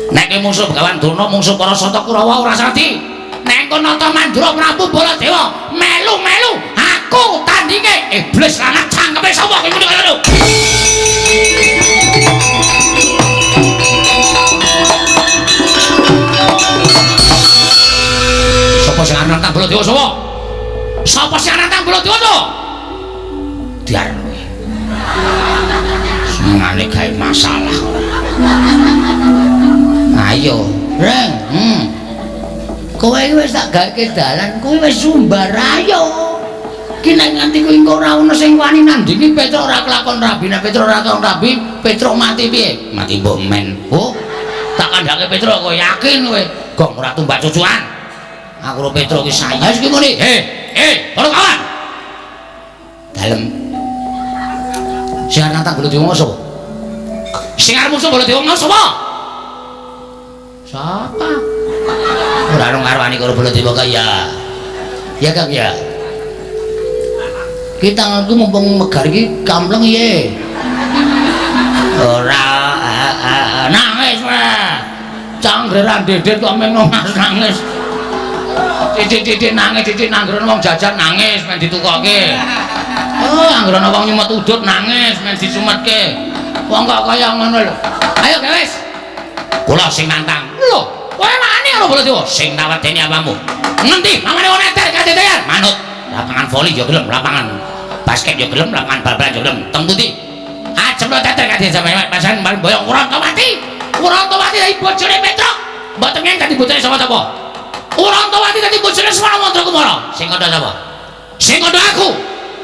Nek ki musuh Begawan Durna, musuh para Sata Kurawa ora sadi. Nek engko nata Mandura Prabu Baladewa melu-melu aku tandinge iblis lanang cangkeme sapa kowe muni kaya ngono. Sapa sing arep nantang Baladewa sapa? Sapa sing arep nantang Baladewa to? Diar kowe. Senengane gawe masalah ora. Ayo, Reng. Kowe iki wis tak gawe dalan, kowe wis sumbar ayo. Ki nek nganti kuwi engko ora ono sing wani nandingi Petruk ora kelakon rabi, nek Petruk ora kelakon rabi, Petruk mati piye? Mati mbok men. Oh, tak kandhake Petruk kowe yakin kowe. Gong ora tumbak cucuan. Aku karo Petruk ki sayang. Ayo iki muni. He, para kawan. Dalem. Sing arep nantang Baladewa sapa? Sing arep musuh Baladewa sapa? Sapa? Ora ono ngarwani karo Baladewa kaya. Ya Kang ya. Ki tanganku mumpung megar iki kampleng piye? Ora nangis wae. Canggeran dedet kok meng nangis. Titik-titik nangis, titik nanggrono wong jajan nangis men ditukoke. Oh, anggrono wong nyumet udut nangis men disumetke. Wong kok kaya ngono lho. Ayo wis. Kula sing nantang. Lho, kowe wani karo Baladewa? Sing nawedeni apamu? Ngendi? Mamane wong eter kadetean. Manut. Lapangan voli ya gelem, lapangan basket ya gelem, lapangan bal-balan ya gelem. Teng pundi? Ajem lo teter kadhe sampeyan pasan boyong Urantawati. Urantawati dadi bojone Petruk. Mboten ngen dadi bojone sapa-sapa. Urantawati dadi bojone Semana Mandra Kumara. Sing kandha sapa? Sing kandha aku.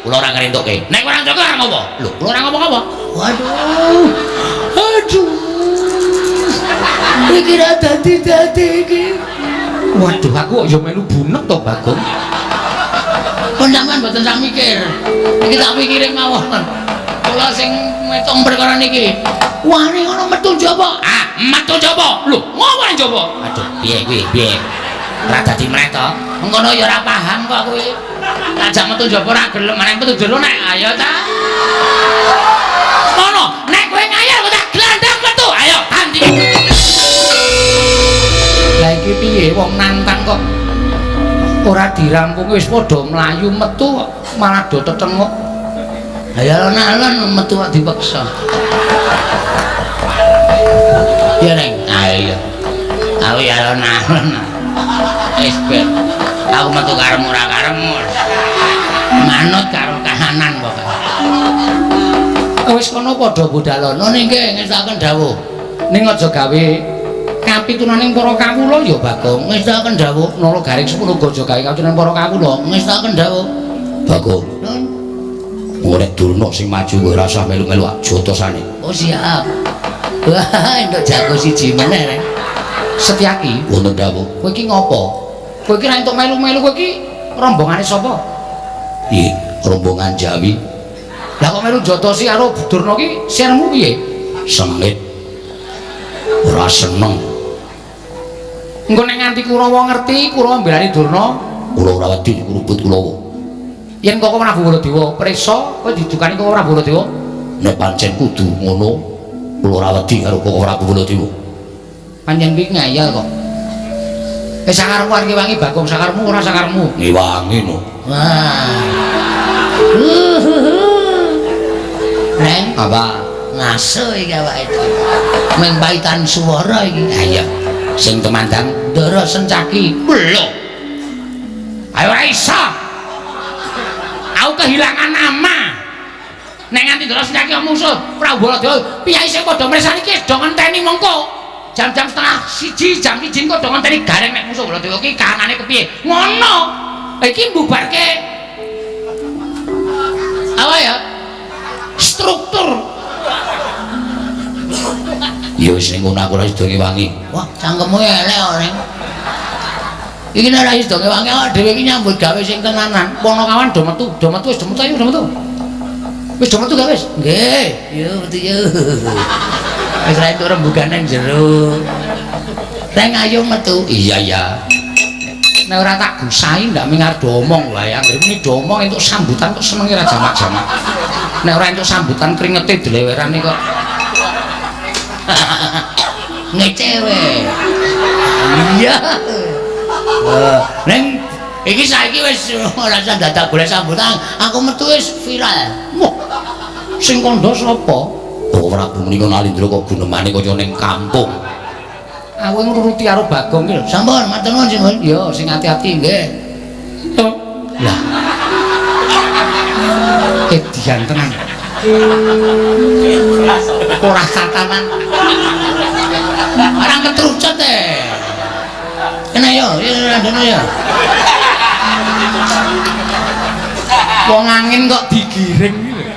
Kula ora ngrentuke. Nek ora ngrentuke ora ngopo? Lho, kula ora ngopo-ngopo. Waduh. Aduh. Iki ra dadi-dadi iki. Waduh, aku kok ya melu bunek to, Bagong. Pun sampean mboten sak mikir. Iki tak pikire mawon. Kula sing ngitung perkara niki. Wani ngono metu njaba. Ah, metu njaba. Lho, ngopo njaba? Aduh, piye kuwi? Piye? Ora dadi mreh to. Engkono ya ora paham kok kuwi. Ajak metu njaba ora gelem, nek metu jero nek ayo ta. Ngono, nek kowe ngayal kok tak glandang metu. Ayo, tanding. Lah iki piye wong nantang kok ora dirampungi wis padha mlayu metu kok malah do tetenguk. Lah ya alon-alon metu kok dipaksa. Ya Neng, ayo. Aku ya alon-alon. Wis ben. Aku metu karemu ora karemu. Manut karo kahanan pokoke. Wis kono padha budalono nggih ngestokaken dawuh. Ning aja gawe kapitunaning para kawula ya Bagong. Ngestokaken dawuh Nala Garing 10 aja gawe kapitunaning para kawula. Ngestokaken dawuh. Bagong. Nun. Nek Durna sing maju kowe ora usah melu-melu jotosane. Oh siap. Wah, entuk jago siji meneh rek. Setyaki wonten dawuh. Kowe iki ngopo? Kowe iki ra entuk melu-melu, kowe iki rombongane sapa? Piye? Rombongan Jawi. Lah kok melu jotosi karo Durna ki sirmu piye? Sengit. Ora seneng. Engko nek nganti Kurawa ngerti, Kurawa mbelani Durna, kula ora wedi ngrubut Kurawa. Yen kok Prabu Baladewa prisa, kowe didukani kok Prabu Baladewa? Nek pancen kudu ngono, kula ora wedi karo kok Prabu Baladewa. Pancen kuwi ngayal kok. Wis sakarepmu arep ngewangi Bagong, sakarepmu ora sakarepmu? Ngewangi no. Wah. Reng, apa? Ngaso iki awake dhewe. Meng paitan swara iki. Ha iya. Sing tumandang Ndara Sencaki. Lho. Ayo ora iso. Aku kehilangan nama. Nek nganti Ndara Sencaki musuh Prabu Baladewa, piyai sing padha mresani iki do ngenteni mengko. Jam-jam 12:30, jam 1 kok do ngenteni gareng nek musuh Baladewa iki kahanane kepiye. Ngono. Iki mbubarke. Apa ya? struktur. Ya wis ning ngono aku ora sida ngewangi. Wah, cangkemmu elek kok, Reng. Iki nek ora sida ngewangi awak dhewe iki nyambut gawe sing tenanan. Ponokawan do metu, do metu wis do metu ayo do metu. Wis do metu gak wis? Nggih, yo metu yo. Wis ra entuk rembugane jero. Reng ayo metu. Iya iya. Nek ora tak gusahi ndak ming arep do omong wae. Anggere muni do omong entuk sambutan kok senenge ra jamak-jamak. Nek ora entuk sambutan kringete dlewerane kok. Ngecewe. Iya. Neng iki saiki wis ora usah dadak golek sambutan, aku metu wis viral. Wah. Sing kandha sapa? Oh, Prabu menika Nalindra kok gunemane kaya ning kampung. Aku ngruruti karo Bagong iki lho. Sampun, matur nuwun Simbun. Ya, sing ati-ati nggih. Lah. Edian tenan. Ora tatanan. Ora ketrucut e. Kena yo, ya yo. Wong angin kok digiring iki lho.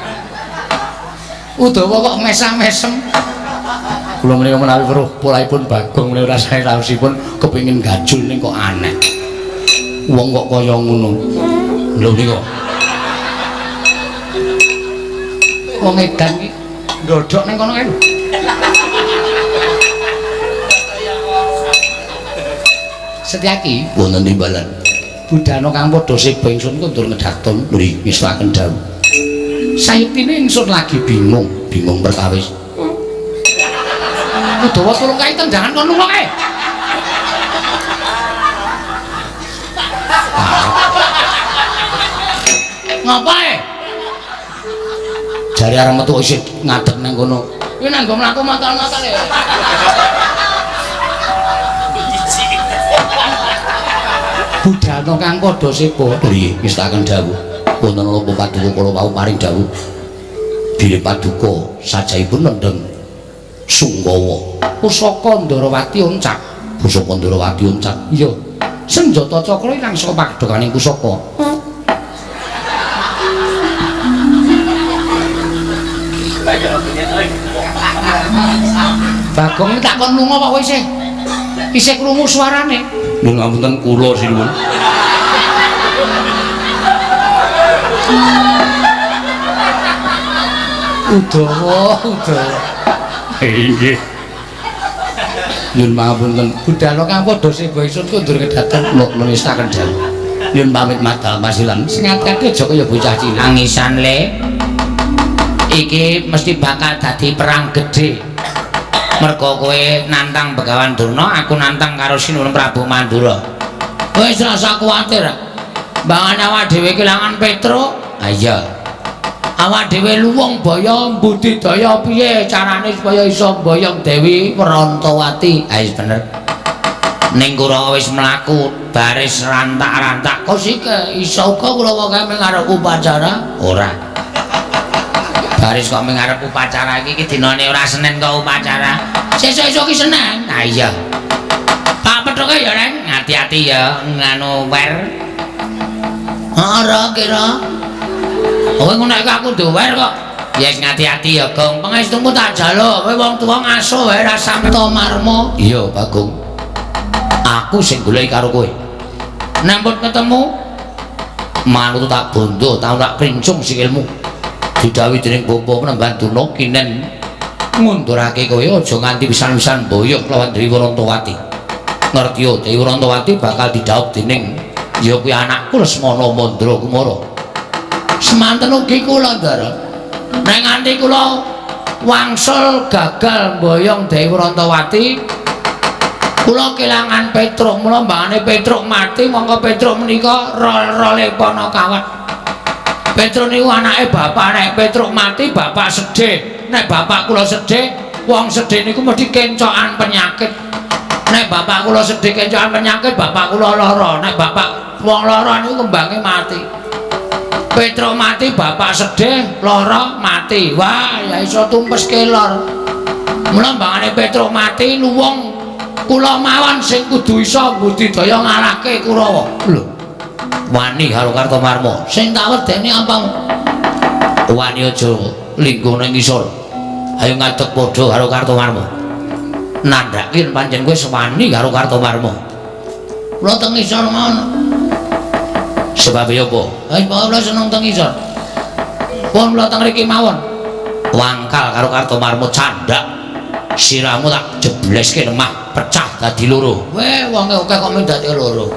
Udawa kok mesam-mesem. Kula menika menawi weruh polahipun Bagong menika rasane raosipun kepengin gajul ning kok aneh. Wong kok kaya ngono. Lho nika. Wong edan iki ndodhok ning kono kae lho. Setyaki wonten timbalan. Budhana kang padha seba ingsun kundur ngedhaton nggih ngestakaken dawuh. Sayektine ingsun lagi bingung, bingung perkawis. Udawa tulung kae tendangan kono lunga kae. Ngapae? Jare arep metu isih ngadeg nang kono. Kuwi nang nggo mlaku matal-matal ya. Budhana kang padha seba nggih ngestakaken dawuh. Wonten napa paduka kula wau paring dawuh. Bilih paduka sajahipun nendheng Sungkawa. Pusaka Ndarawati oncak. Pusaka Ndarawati oncak. Iya. Senjata cakra ilang saka padhokaning pusaka. Bagong tak kon lunga kok isih. Isih krungu suarane. Lho ngapunten kula sinuwun. Udawa, udawa. Nggih. Nyuwun pangapunten. Budhana kang padha seba ingsun kundur kedhaten lho ngestaken dawuh. Nyuwun pamit madal pasilan. Sing ati-ati aja kaya bocah cilik. Angisan le. Iki mesti bakal dadi perang gedhe. Mergo kowe nantang Begawan Durna, aku nantang karo Sinuwun Prabu Mandura. Wis rasa kuwatir. Mbangan awak dhewe kelangan Petruk. Ha iya. Awak dhewe luwung baya mbudidaya piye carane supaya iso mboyong Dewi Wrantawati. Ha wis bener. Ning Kurawa wis mlaku baris rantak-rantak. Kok sike iso uga kula wae mung arep upacara? Ora. Baris kok mung arep upacara iki dinane ora Senin kok upacara. Sesuk-esuk iki Senin. Ha iya. Pak pethuke ya, Reng. Ati-ati ya nganu wer. Ora kira. Kowe ngono iki aku duwer kok. Ya wis ngati-ati ya, Gong. Pangestumu tak jaluk. Kowe wong tuwa ngaso wae ra samta marma. Iya, Bagong. Aku sing goleki karo kowe. Nek pun ketemu manut tak bondo, tau tak krincung sikilmu. Didhawuhi dening Bapa Penemban Durna kinen ngundurake kowe aja nganti pisan-pisan boyok lawan Dewi Wrantawati. Ngerti yo, Dewi Wrantawati bakal didhawuh dening ya kuwi anakku Lesmana Mandra Kumara. Semanten ugi kula, Ndara. Nek nganti kula wangsul gagal mboyong Dewi Wrantawati, kula kelangan Petruk. Mula mbangane Petruk mati, mongko Petruk menika rol-role Panakawan. Petruk niku anake bapak. Nek Petruk mati, bapak sedih. Nek bapak kula sedih, wong sedih niku mesti kencokan penyakit. Nek bapak kula sedih kencokan penyakit, bapak kula lara. Nek bapak wong lara niku kembange mati. Petruk mati, bapak sedih, lara, mati. Wah, ya iso tumpes kelor. Mula mbangane Petruk mati, luwung kula mawon sing kudu iso mbudidaya ngalahke Kurawa. Lho, wani karo Kartomarma. Sing tak wedeni apamu? Wani aja lingguh ning ngisor. Ayo ngadeg padha karo Kartomarma. Nandhake pancen kowe sewani karo Kartomarma. Kula teng ngisor mawon. Sebab apa? Wis pokoke kula seneng teng ngisor. Pun kula teng mriki mawon. Wangkal karo Kartomarma candhak. Sirahmu tak jebleske lemah pecah dadi loro. Weh, wonge akeh kok mung dadi loro.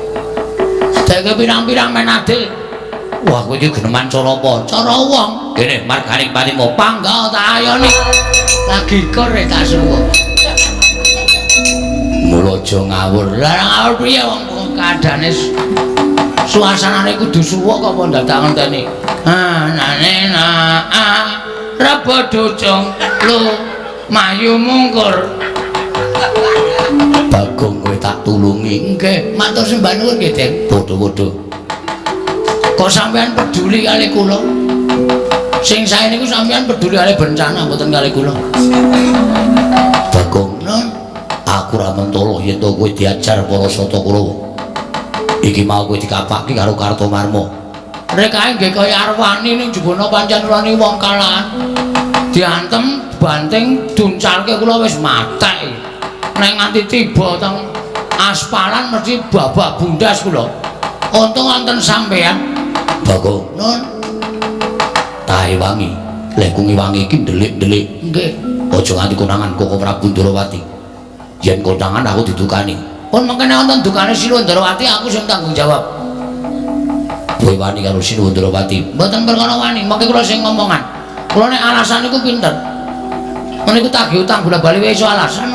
Deke pirang-pirang men adil. Wah, kowe iki geneman cara apa? Cara wong. Kene marganing patimu panggah tak ayoni. Lagi kor tak suwuk. Mula aja ngawur. Lah ngawur piye wong keadane suasanane kudu suwuk kok apa ndadak ngenteni. Ah, nane na ah rebo ducung lu mayu mungkur. Bagong kowe tak tulungi. Nggih, matur sembah nuwun nggih, Den. Padha-padha. Kok sampean peduli kali kula? Sing sae niku sampean peduli kali bencana mboten kali kula. Bagong, nun, aku ora mentolo yen to kowe diajar para Sata Kurawa. Iki mau kowe dikapake karo Kartomarma. Rekae nggih kaya arwani ning jebana pancen kula niki wong kalahan. Diantem, banting, duncalke kula wis matek. Nek nganti tiba teng aspalan mesti babak bundas kula. Untung wonten sampean. Bagong, nun, tahe wangi. Lek kungi wangi iki ndelik-ndelik. Nggih. Aja nganti konangan Koko Prabu Ndrawati. Yen konangan aku didukani. Pun mengkene wonten dukane Sinuwun Ndrawati aku sing tanggung jawab. Kowe wani karo Sinuwun Ndrawati? Mboten perkara wani, mengke kula sing ngomongan. Kula nek alasan niku pinter. Meniku tagih utang bola-bali wae iso alasan.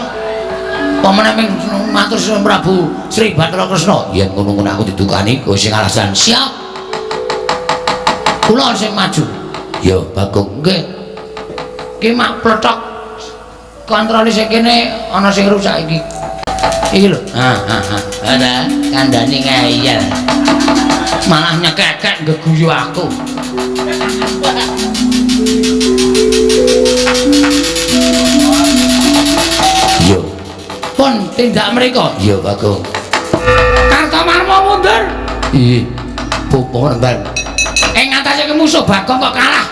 Pamane ming matur Sinuwun Prabu Sri Bathara Kresna. Yen ngono-ngono aku didukani, kowe sing alasan. Siap. Kula sing maju. Ya, Bagong. Nggih. Ki mak pletok kontrole sing kene ana sing rusak iki. Iki lho. Ha ha ha. Ada kandhane ngeyel. Malah nyekekek nggeguyu aku. Yo. Pun tindak mriko. Iya, Bagong. Kartomarma mundur. Iya. Popo nemban. Ing ngatasé musuh Bagong kok kalah.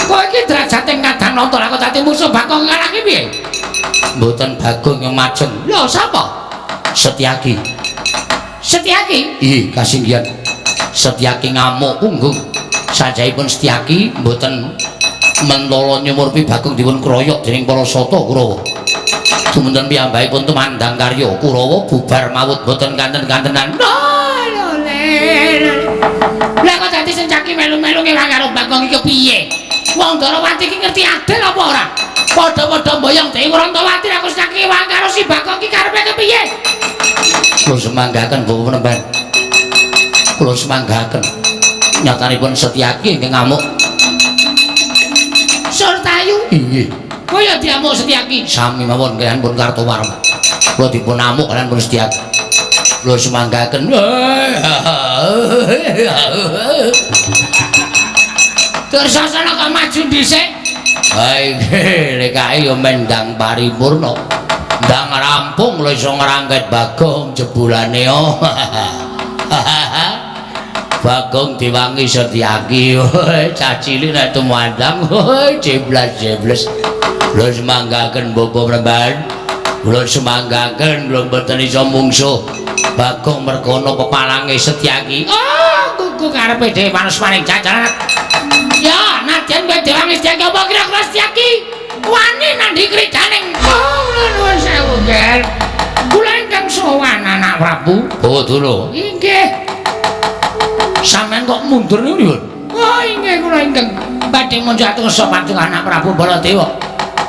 Kowe iki derajate kadang nonton aku dadi musuh Bagong kalah ki piye? Mboten Bagong yang majeng. Lho sapa? Setyaki. Setyaki? Iya, kasinggihan. Setyaki ngamuk punggung. Sajahipun Setyaki mboten mentala nyumurpi Bagong dipun kroyok dening para Sata Kurawa. Dumunten piyambakipun tumandang karya Kurawa bubar mawut mboten kanten-kantenan. Lah kok dadi Setyaki melu-melu ngewangi karo Bagong iki piye? Wong Ndrawati iki ngerti adil apa ora? Padha-padha mboyong Dewi Rantawati aku Setyaki ngewangi karo si Bagong iki karepe kepiye? Kula semanggaken Bapak Penemban. Kula semanggaken. Nyatanipun Setyaki ingkang ngamuk. Surtayu? Inggih. Kowe ya diamuk Setyaki? Sami mawon kaliyan pun Kartomarma. Kula dipun amuk kaliyan pun Setyaki. Kula semanggaken. Dursasana kok maju dhisik. Ha iki lekae ya mendang paripurna. Ndang rampung lho iso ngrangket Bagong jebulane. Bagong diwangi Setyaki. Cah cilik nek tumandang jeblas-jebles. Kula semanggaken Bapak Penemban. Kula semanggaken kula mboten iso mungsuh Bagong mergono pepalange Setyaki. Oh, kuku karepe dhewe manus maning jajaran. Ya, nadyan kowe diwangi Setyaki apa kira-kira Setyaki wani nandhi kridaning. Oh, nuwun sewu, Ger. Kula ingkang sowan anak Prabu. Oh, dulu. Inggih. Sampeyan kok mundur niku, Yun? Oh, inggih kula ingkang badhe munjat kersa paduka anak Prabu Baladewa.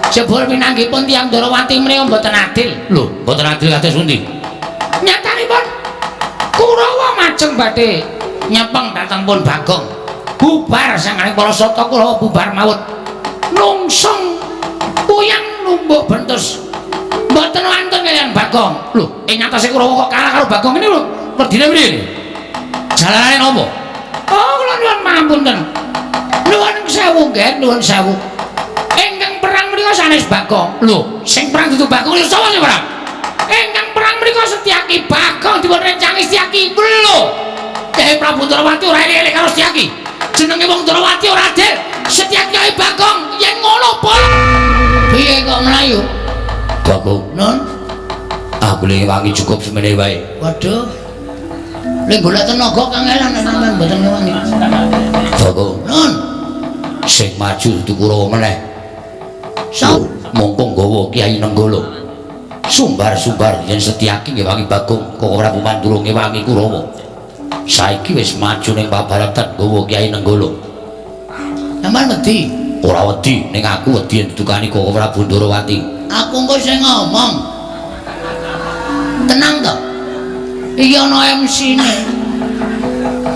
Jebul pinanggihipun tiyang Ndrawati menika mboten adil. Lho, mboten adil kados pundi? Nyatanipun Kurawa majeng badhe nyepeng dhateng pun Bagong. Bubar sanganing para Sata Kurawa bubar mawut. Nungsung puyang numbuk bentus. Mboten wonten kaliyan Bagong. Lho, ing ngatasé Kurawa kok kalah karo Bagong ini lho. Werdine piye? Jalanane napa? Oh, kula nuwun pangapunten. Nuwun sewu nggih, nuwun sewu. Ingkang perang menika sanes Bagong. Lho, sing perang dudu Bagong lho sapa sing perang? Ingkang perang menika Setyaki. Bagong dipun rencangi Setyaki. Lho, Dewi Prabu Ndrawati ora eling-eling karo Setyaki. Jenenge wong Ndrawati ora adil. Setyaki Aku le ngewangi cukup semene wae. Waduh. Le golek tenaga kangelan nek sampean mboten ngewangi. Bagong. Nun. Sing maju dudu Kurawa meneh. Sop. Mongko nggawa Kyai Nenggala. Sumbar-sumbar yen Setyaki ngewangi Bagong, Koko Prabu Mandura ngewangi Kurawa. Saiki wis maju ning pabaratan nggawa Kyai Nenggala. Sampeyan wedi? Ora wedi, ning aku wedi yen didukani Koko Prabu Ndorowati. Aku engko sing ngomong. Tenang to. Iki ana MC-ne.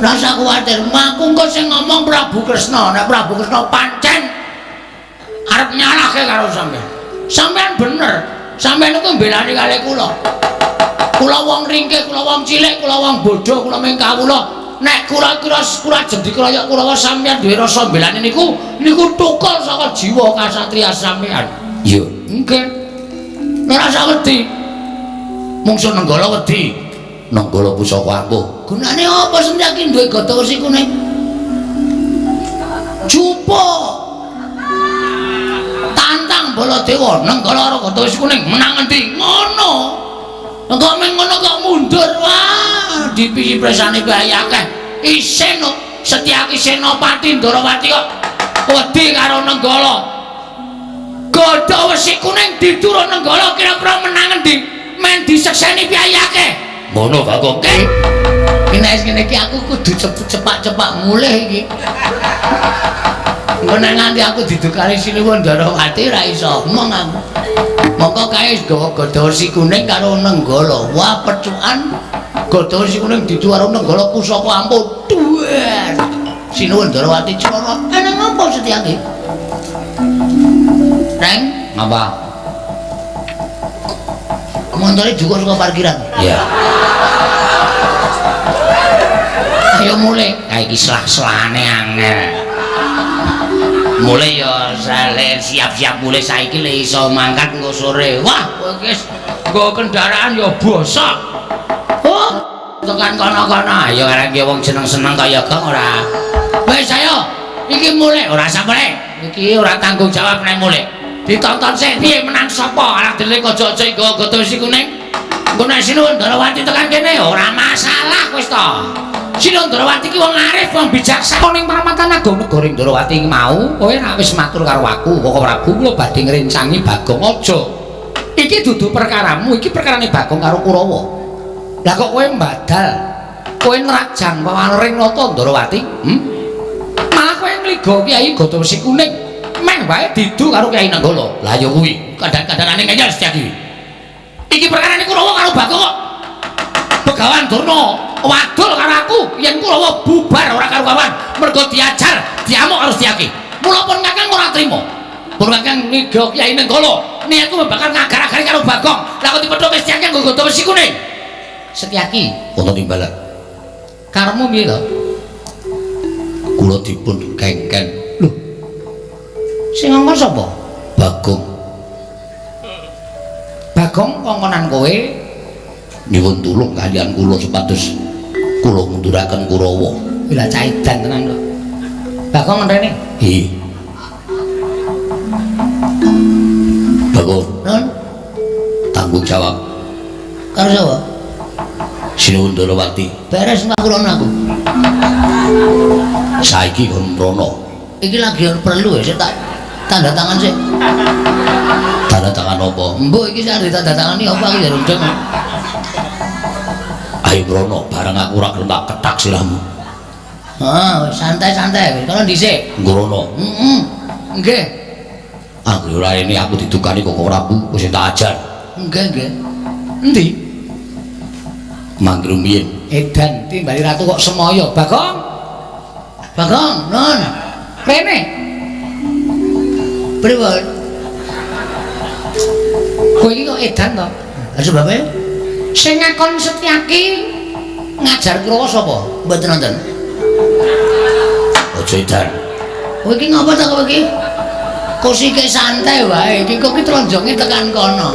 Rasa kuwatir, aku engko sing ngomong Prabu Kresna. Nek Prabu Kresna pancen arep nyalahke karo sampeyan. Sampeyan bener. Sampeyan niku mbelani kalih kula. Kula wong ringkih, kula wong cilik, kula wong bodho, kula ming kawula. Nek kula kira kula ajeng dikroyok Kurawa sampeyan duwe rasa mbelani niku, niku tukul saka jiwa kasatriya sampeyan. Iya. Nggih. Ora usah wedi. Mungsuh Nenggala wedi. Nenggala pusaka ampuh. Gunane apa Setyaki duwe gada wesi kuning? Jupuk. Tantang Baladewa Nenggala karo gada wesi kuning menang endi? Ngono. Engko meng ngono kok mundur. Wah, dipisi presane bae akeh. Isin kok Setyaki Senopati Ndorowati kok wedi karo Nenggala. Gada wesi kuning diturun Nenggala kira-kira menang endi? Men disekseni piye akeh. Ngono Bagong. Iki nek ngene iki aku kudu cepak-cepak mulih iki. Engko nek nganti aku didukani Sinuwun Ndorowati ora iso omong aku. Mongko kae gawa gada wesi kuning karo Nenggala. Wah, pecukan gada wesi kuning didu karo Nenggala pusaka ampuh. Duwer. Sinuwun Ndorowati crara. Eneng apa Setyaki? Reng, Ngapa? Montore juga saka parkiran. Iya. Ayo mulih. Ha iki selah-selahane angel. Mulih ya sale siap-siap mulih saiki le iso mangkat engko sore. Wah, kowe iki wis nggo kendaraan ya bosok. Oh, tekan kono-kono. Ayo karang ki wong seneng-seneng kaya gong ora. Wis ayo, iki mulih ora usah mulih. Iki ora tanggung jawab nek mulih. Ditonton sik piye menang sapa? Alah delik aja-aja nggo gada wesi kuning. Engko nek Sinuwun Ndorowati tekan kene ora masalah wis to. Sinuwun Ndorowati ki wong arif, wong bijaksana ning paramatan agung negara Ndorowati mau, kowe nek wis matur karo aku, Koko Prabu kula badhe ngrencangi Bagong aja. Iki dudu perkaramu, iki perkarane Bagong karo Kurawa. Lah kok kowe mbadal, kowe nrajang pawaring nata Ndorowati? Malah kowe ngliga Kyai Gada Wesi Kuning. Meh wae didu karo Kyai Nenggala. Lah ya kuwi, kadang-kadanane ngeyel Setyaki. Iki perkarane Kurawa karo Bagong kok. Begawan Durna wadul karo aku yen Kurawa bubar ora karo kawan mergo diajar diamuk karo Setyaki. Mula pun Kakang ora trima. Pun Kakang ngiga Kyai Nenggala, niatku bakal ngagar-agari karo Bagong. Lah kok dipethuke Setyaki nggo gada wesi kuning. Setyaki, wonten timbalan. Karepmu piye to? Kula dipun kengken. Lho. Sing ngomong sapa? Bagong. Bagong kongkonan kowe nyuwun tulung kaliyan kula supados kula ngunduraken Kurawa. Lah cah edan tenan kok. Bagong ngrene? Nggih. Bagong. Nun, tanggung jawab. Karo sapa? Sinuwun Ndorowati. Beres ngakurono aku. Saiki kon mrono. Iki lagi perlu ya, sik tak tanda tangan sik. Tanda tangan apa? Mbok iki sak ditanda tangani apa iki ya rundeng. Ayo mrono, bareng aku ora gelem tak kethak sirahmu. Heeh, santai-santai wis kono dhisik. Ngrono. Heeh. Nggih. Anggere ora rene aku didukani Koko Prabu wis tak ajar. Nggih, nggih. Endi? Mangke rumiyin. Edan timbali ratu kok semaya, Bagong. Bagong, nun. Rene. Pripun? Kowe iki kok edan to? Lah sebabe? Sing ngakon Setyaki ngajar Kurawa sapa? Mboten nonton. Aja edan. Kowe iki ngapa ta kowe iki? Kosike santai wae, iki kok iki tronjonge tekan kono.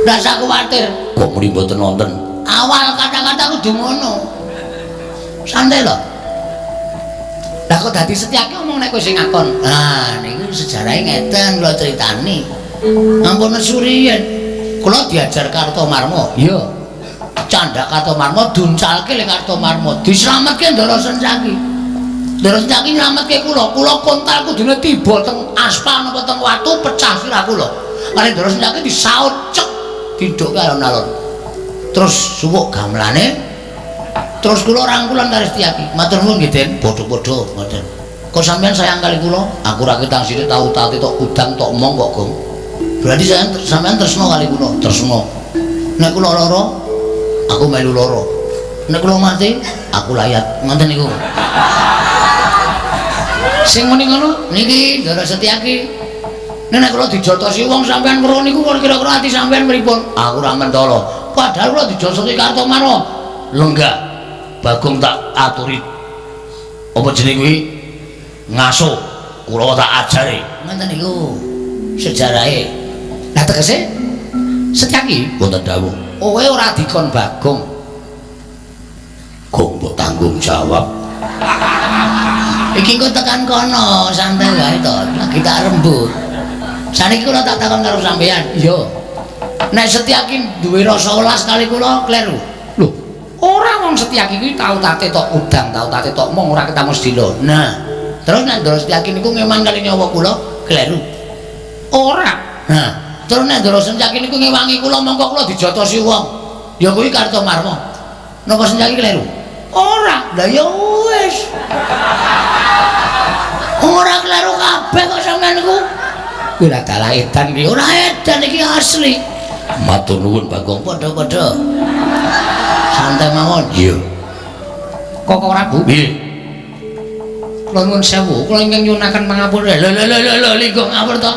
Rasa kuwatir. Kok muni mboten nonton? Awal kata-kata kudu ngono. Santai lho. Lah kok dadi Setyaki omong nek kowe sing ngakon. Lah niku sejarahe ngeten kula critani. Ampun nesu riyen. Kula diajar Kartomarma. Iya. Candhak Kartomarma duncalke le Kartomarma. Dislametke Ndara Sencaki. Ndara Sencaki nylametke kula. Kula kontal kudune tiba teng aspal napa teng watu pecah sirah kula. Kali Ndara Sencaki disaut cek didhukke alon-alon. Terus suwuk gamelane. Terus kula rangkulan karo Setyaki. Matur nuwun nggih, Den. Padha-padha ngoten. Kok sampean sayang kali kula? Aku ra ketang sithik tau tati tok udang tok omong kok, Gong. Berarti sampean tresna kali kula, tresna. Nek kula lara, aku melu lara. Nek kula mati, aku layat. Ngoten niku. Sing muni ngono niki Ndara Setyaki. Nek kula dijotosi wong sampean weruh niku kira-kira ati sampean pripun? Aku ora mentala. Padahal kula dijotosi Kartomarma. Lenggah. Bagong tak aturi. Apa jenenge kuwi? Ngaso. Kula tak ajari. Ngoten niku sejarahe. Lah tegese Setyaki wonten dawuh. Kowe ora dikon Bagong. Gong mbok tanggung jawab. Iki engko tekan kono, santai wae to. Lagi tak rembug. Saniki kula tak takon karo sampean. Iya. Nek Setyaki duwe rasa welas kali kula kleru. Lho, ora wong Setyaki kuwi tau tate tok udang, tau tate tok mong ora ketemu sedilo. Nah, terus nek Ndara Setyaki niku ngeman kali nyawa kula kleru. Ora. Nah, terus nek Ndara Setyaki niku ngewangi kula mongko kula dijotosi wong. Ya kuwi Kartomarma. Napa Setyaki kleru? Ora. Lah ya wis. Ora kleru kabeh kok sampean niku. Kuwi ora dalah edan iki. Ora edan iki asli. Matur nuwun Bagong, padha-padha. Santai mawon. Iya. Kok ora, Bu? Nggih. Kula nuwun sewu, kula ingkang nyuwunaken pangapura. Lho lho lho lho, linggo ngawur to.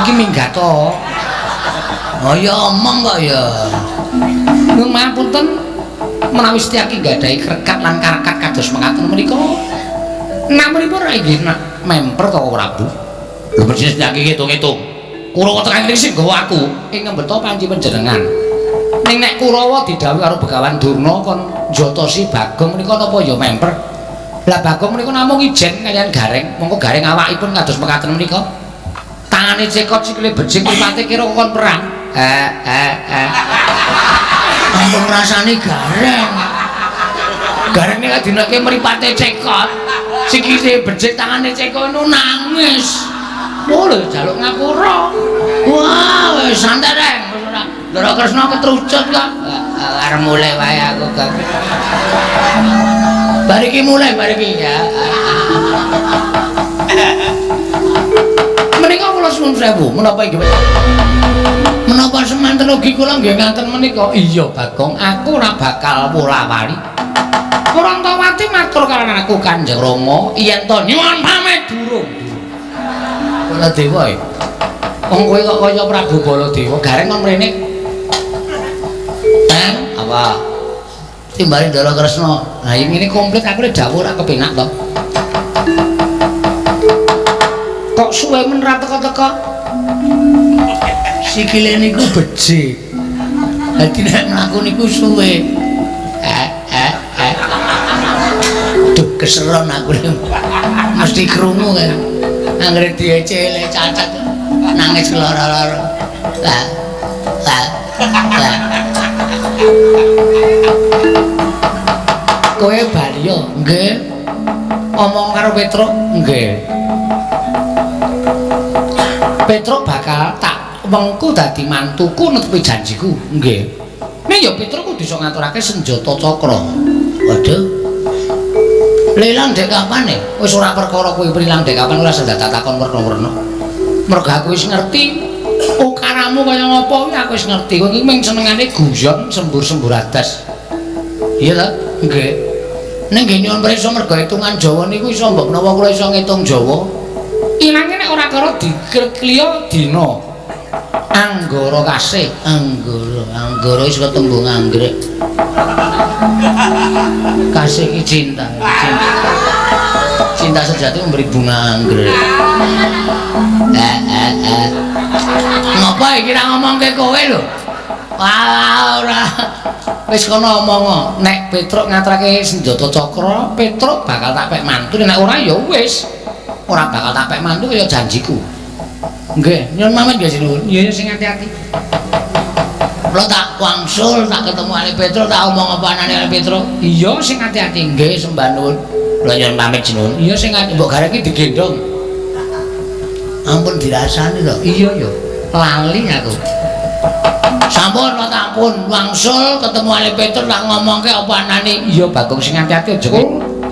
Iki minggat to. Oh ya omong kok ya. Nuwun mapunten menawi Setyaki nggadahi krekat lan karekat kados mekaten menika. Namunipun ra inggih memper to Prabu. Lho mesti Setyaki ngitung-ngitung. Kurawa tekan mriki sing nggawa aku ing ngembeta panci panjenengan. Ning nek Kurawa didhawuhi karo Begawan Durna kon njotosi Bagong menika napa ya memper. Lah Bagong menika namung ijen kaliyan Gareng, mongko Gareng awakipun kados mekaten menika. Tangane cekot sikile bejing mripate kira kon perang. Ampun rasane Gareng. Gareng nek dinake mripate cekot, sikile bejing tangane cekot nu nangis. Oh lho jaluk ngapura. Wah, wis santai reng, wis ora. Ndara Kresna ketrucut kok. Arep mulih wae aku, Kang. Bar iki mulih, bar iki ya. Menika kula suwun sewu, menapa inggih menapa semanten ugi kula nggih ngaten menika? Iya, Bagong, aku ora bakal wola-wali. Prantawati matur karo aku Kanjeng Rama yen to nyuwun pamit durung. Baladewa e. Wong kowe kok kaya Prabu Baladewa, Gareng kon mrene. Teng, apa? Timbali Ndara Kresna. Lah ngene komplit aku lek dawuh ora kepenak to. Kok suwe men ra teka-teka? Sikile niku becik. Dadi nek mlaku niku suwe. Duh keseron aku. Mesti krungu kan. Anggere diecele cacat nangis lara-lara. Lah. Lah. Lah. Kowe bali yo? Nggih. Omong karo Petruk? Nggih. Petruk bakal tak wengku dadi mantuku netepi janjiku. Nggih. Ning ya Petruk kudu iso ngaturake senjata cakra. Waduh. Lelang dek kapan e? Wis ora perkara kuwi prilang dek kapan ora sendak takon werna-werna. Mergo aku wis ngerti ukaramu kaya ngapa kuwi aku wis ngerti. Kowe iki mung senengane guyon sembur-sembur adas. Iya ta? Nggih. Ning nggih nyuwun prisa mergo hitungan Jawa niku iso mbok menawa kula iso ngitung Jawa. Ilange nek ora karo dikliya dina. Anggara kasih, anggara, anggara wis ketembung anggrek. Kasih ki cinta, cinta. Cinta sejati memberi bunga anggrek. Ngapa iki ra ngomongke kowe lho? Wah, ora. Wis kono omong. Nek Petruk ngatrake senjata cakra, Petruk bakal tak pek mantu. Nek ora ya wis. Ora bakal tak pek mantu kaya janjiku. Nggih, nyuwun pamit nggih sinuwun. Iya sing ati-ati. Kula tak wangsul, tak ketemu Ali Petro, tak omong apa anane Ali Petro. Iya sing ati-ati. Nggih, sembah nuwun. Kula nyuwun pamit sinuwun. Iya sing ati Mbok garek iki digendong. Ampun dirasani to. Iya ya. Lali aku. Sampun kula tak ampun wangsul ketemu Ali Petro tak ngomongke apa anane. Iya Bagong sing ati-ati aja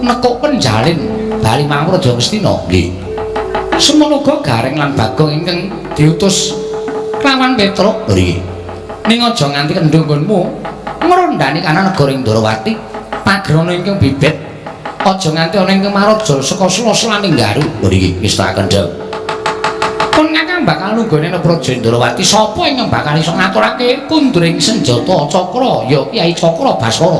nekuk penjalin bali marang Raja Ngastina. Nggih. Semono uga Gareng lan Bagong ingkang diutus kelawan Petruk. Nggih. Ning aja nganti kendho nggonmu ngrondani kana negara Indrawati pagrana ingkang bibit aja nganti ana ingkang maraja saka sela-selaning garu. Nggih, wis tak kendho. Pun kakang bakal nunggone Praja Indrawati sapa ingkang bakal iso ngaturake kundring senjata cakra ya Kyai Cakra Baskara.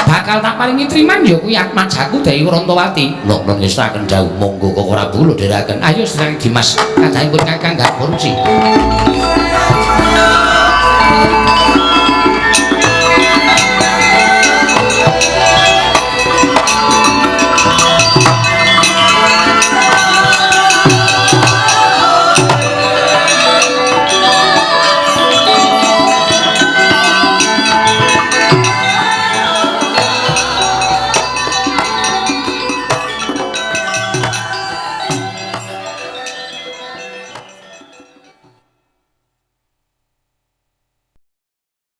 Bakal tak paringi triman ya kuwi Atmajaku Dewi Rantawati. Lho, lho wis tak kendho. Monggo Koko Prabu lho dherekaken. Ayo sedherek Dimas kadhangipun kakang Garba Ruci.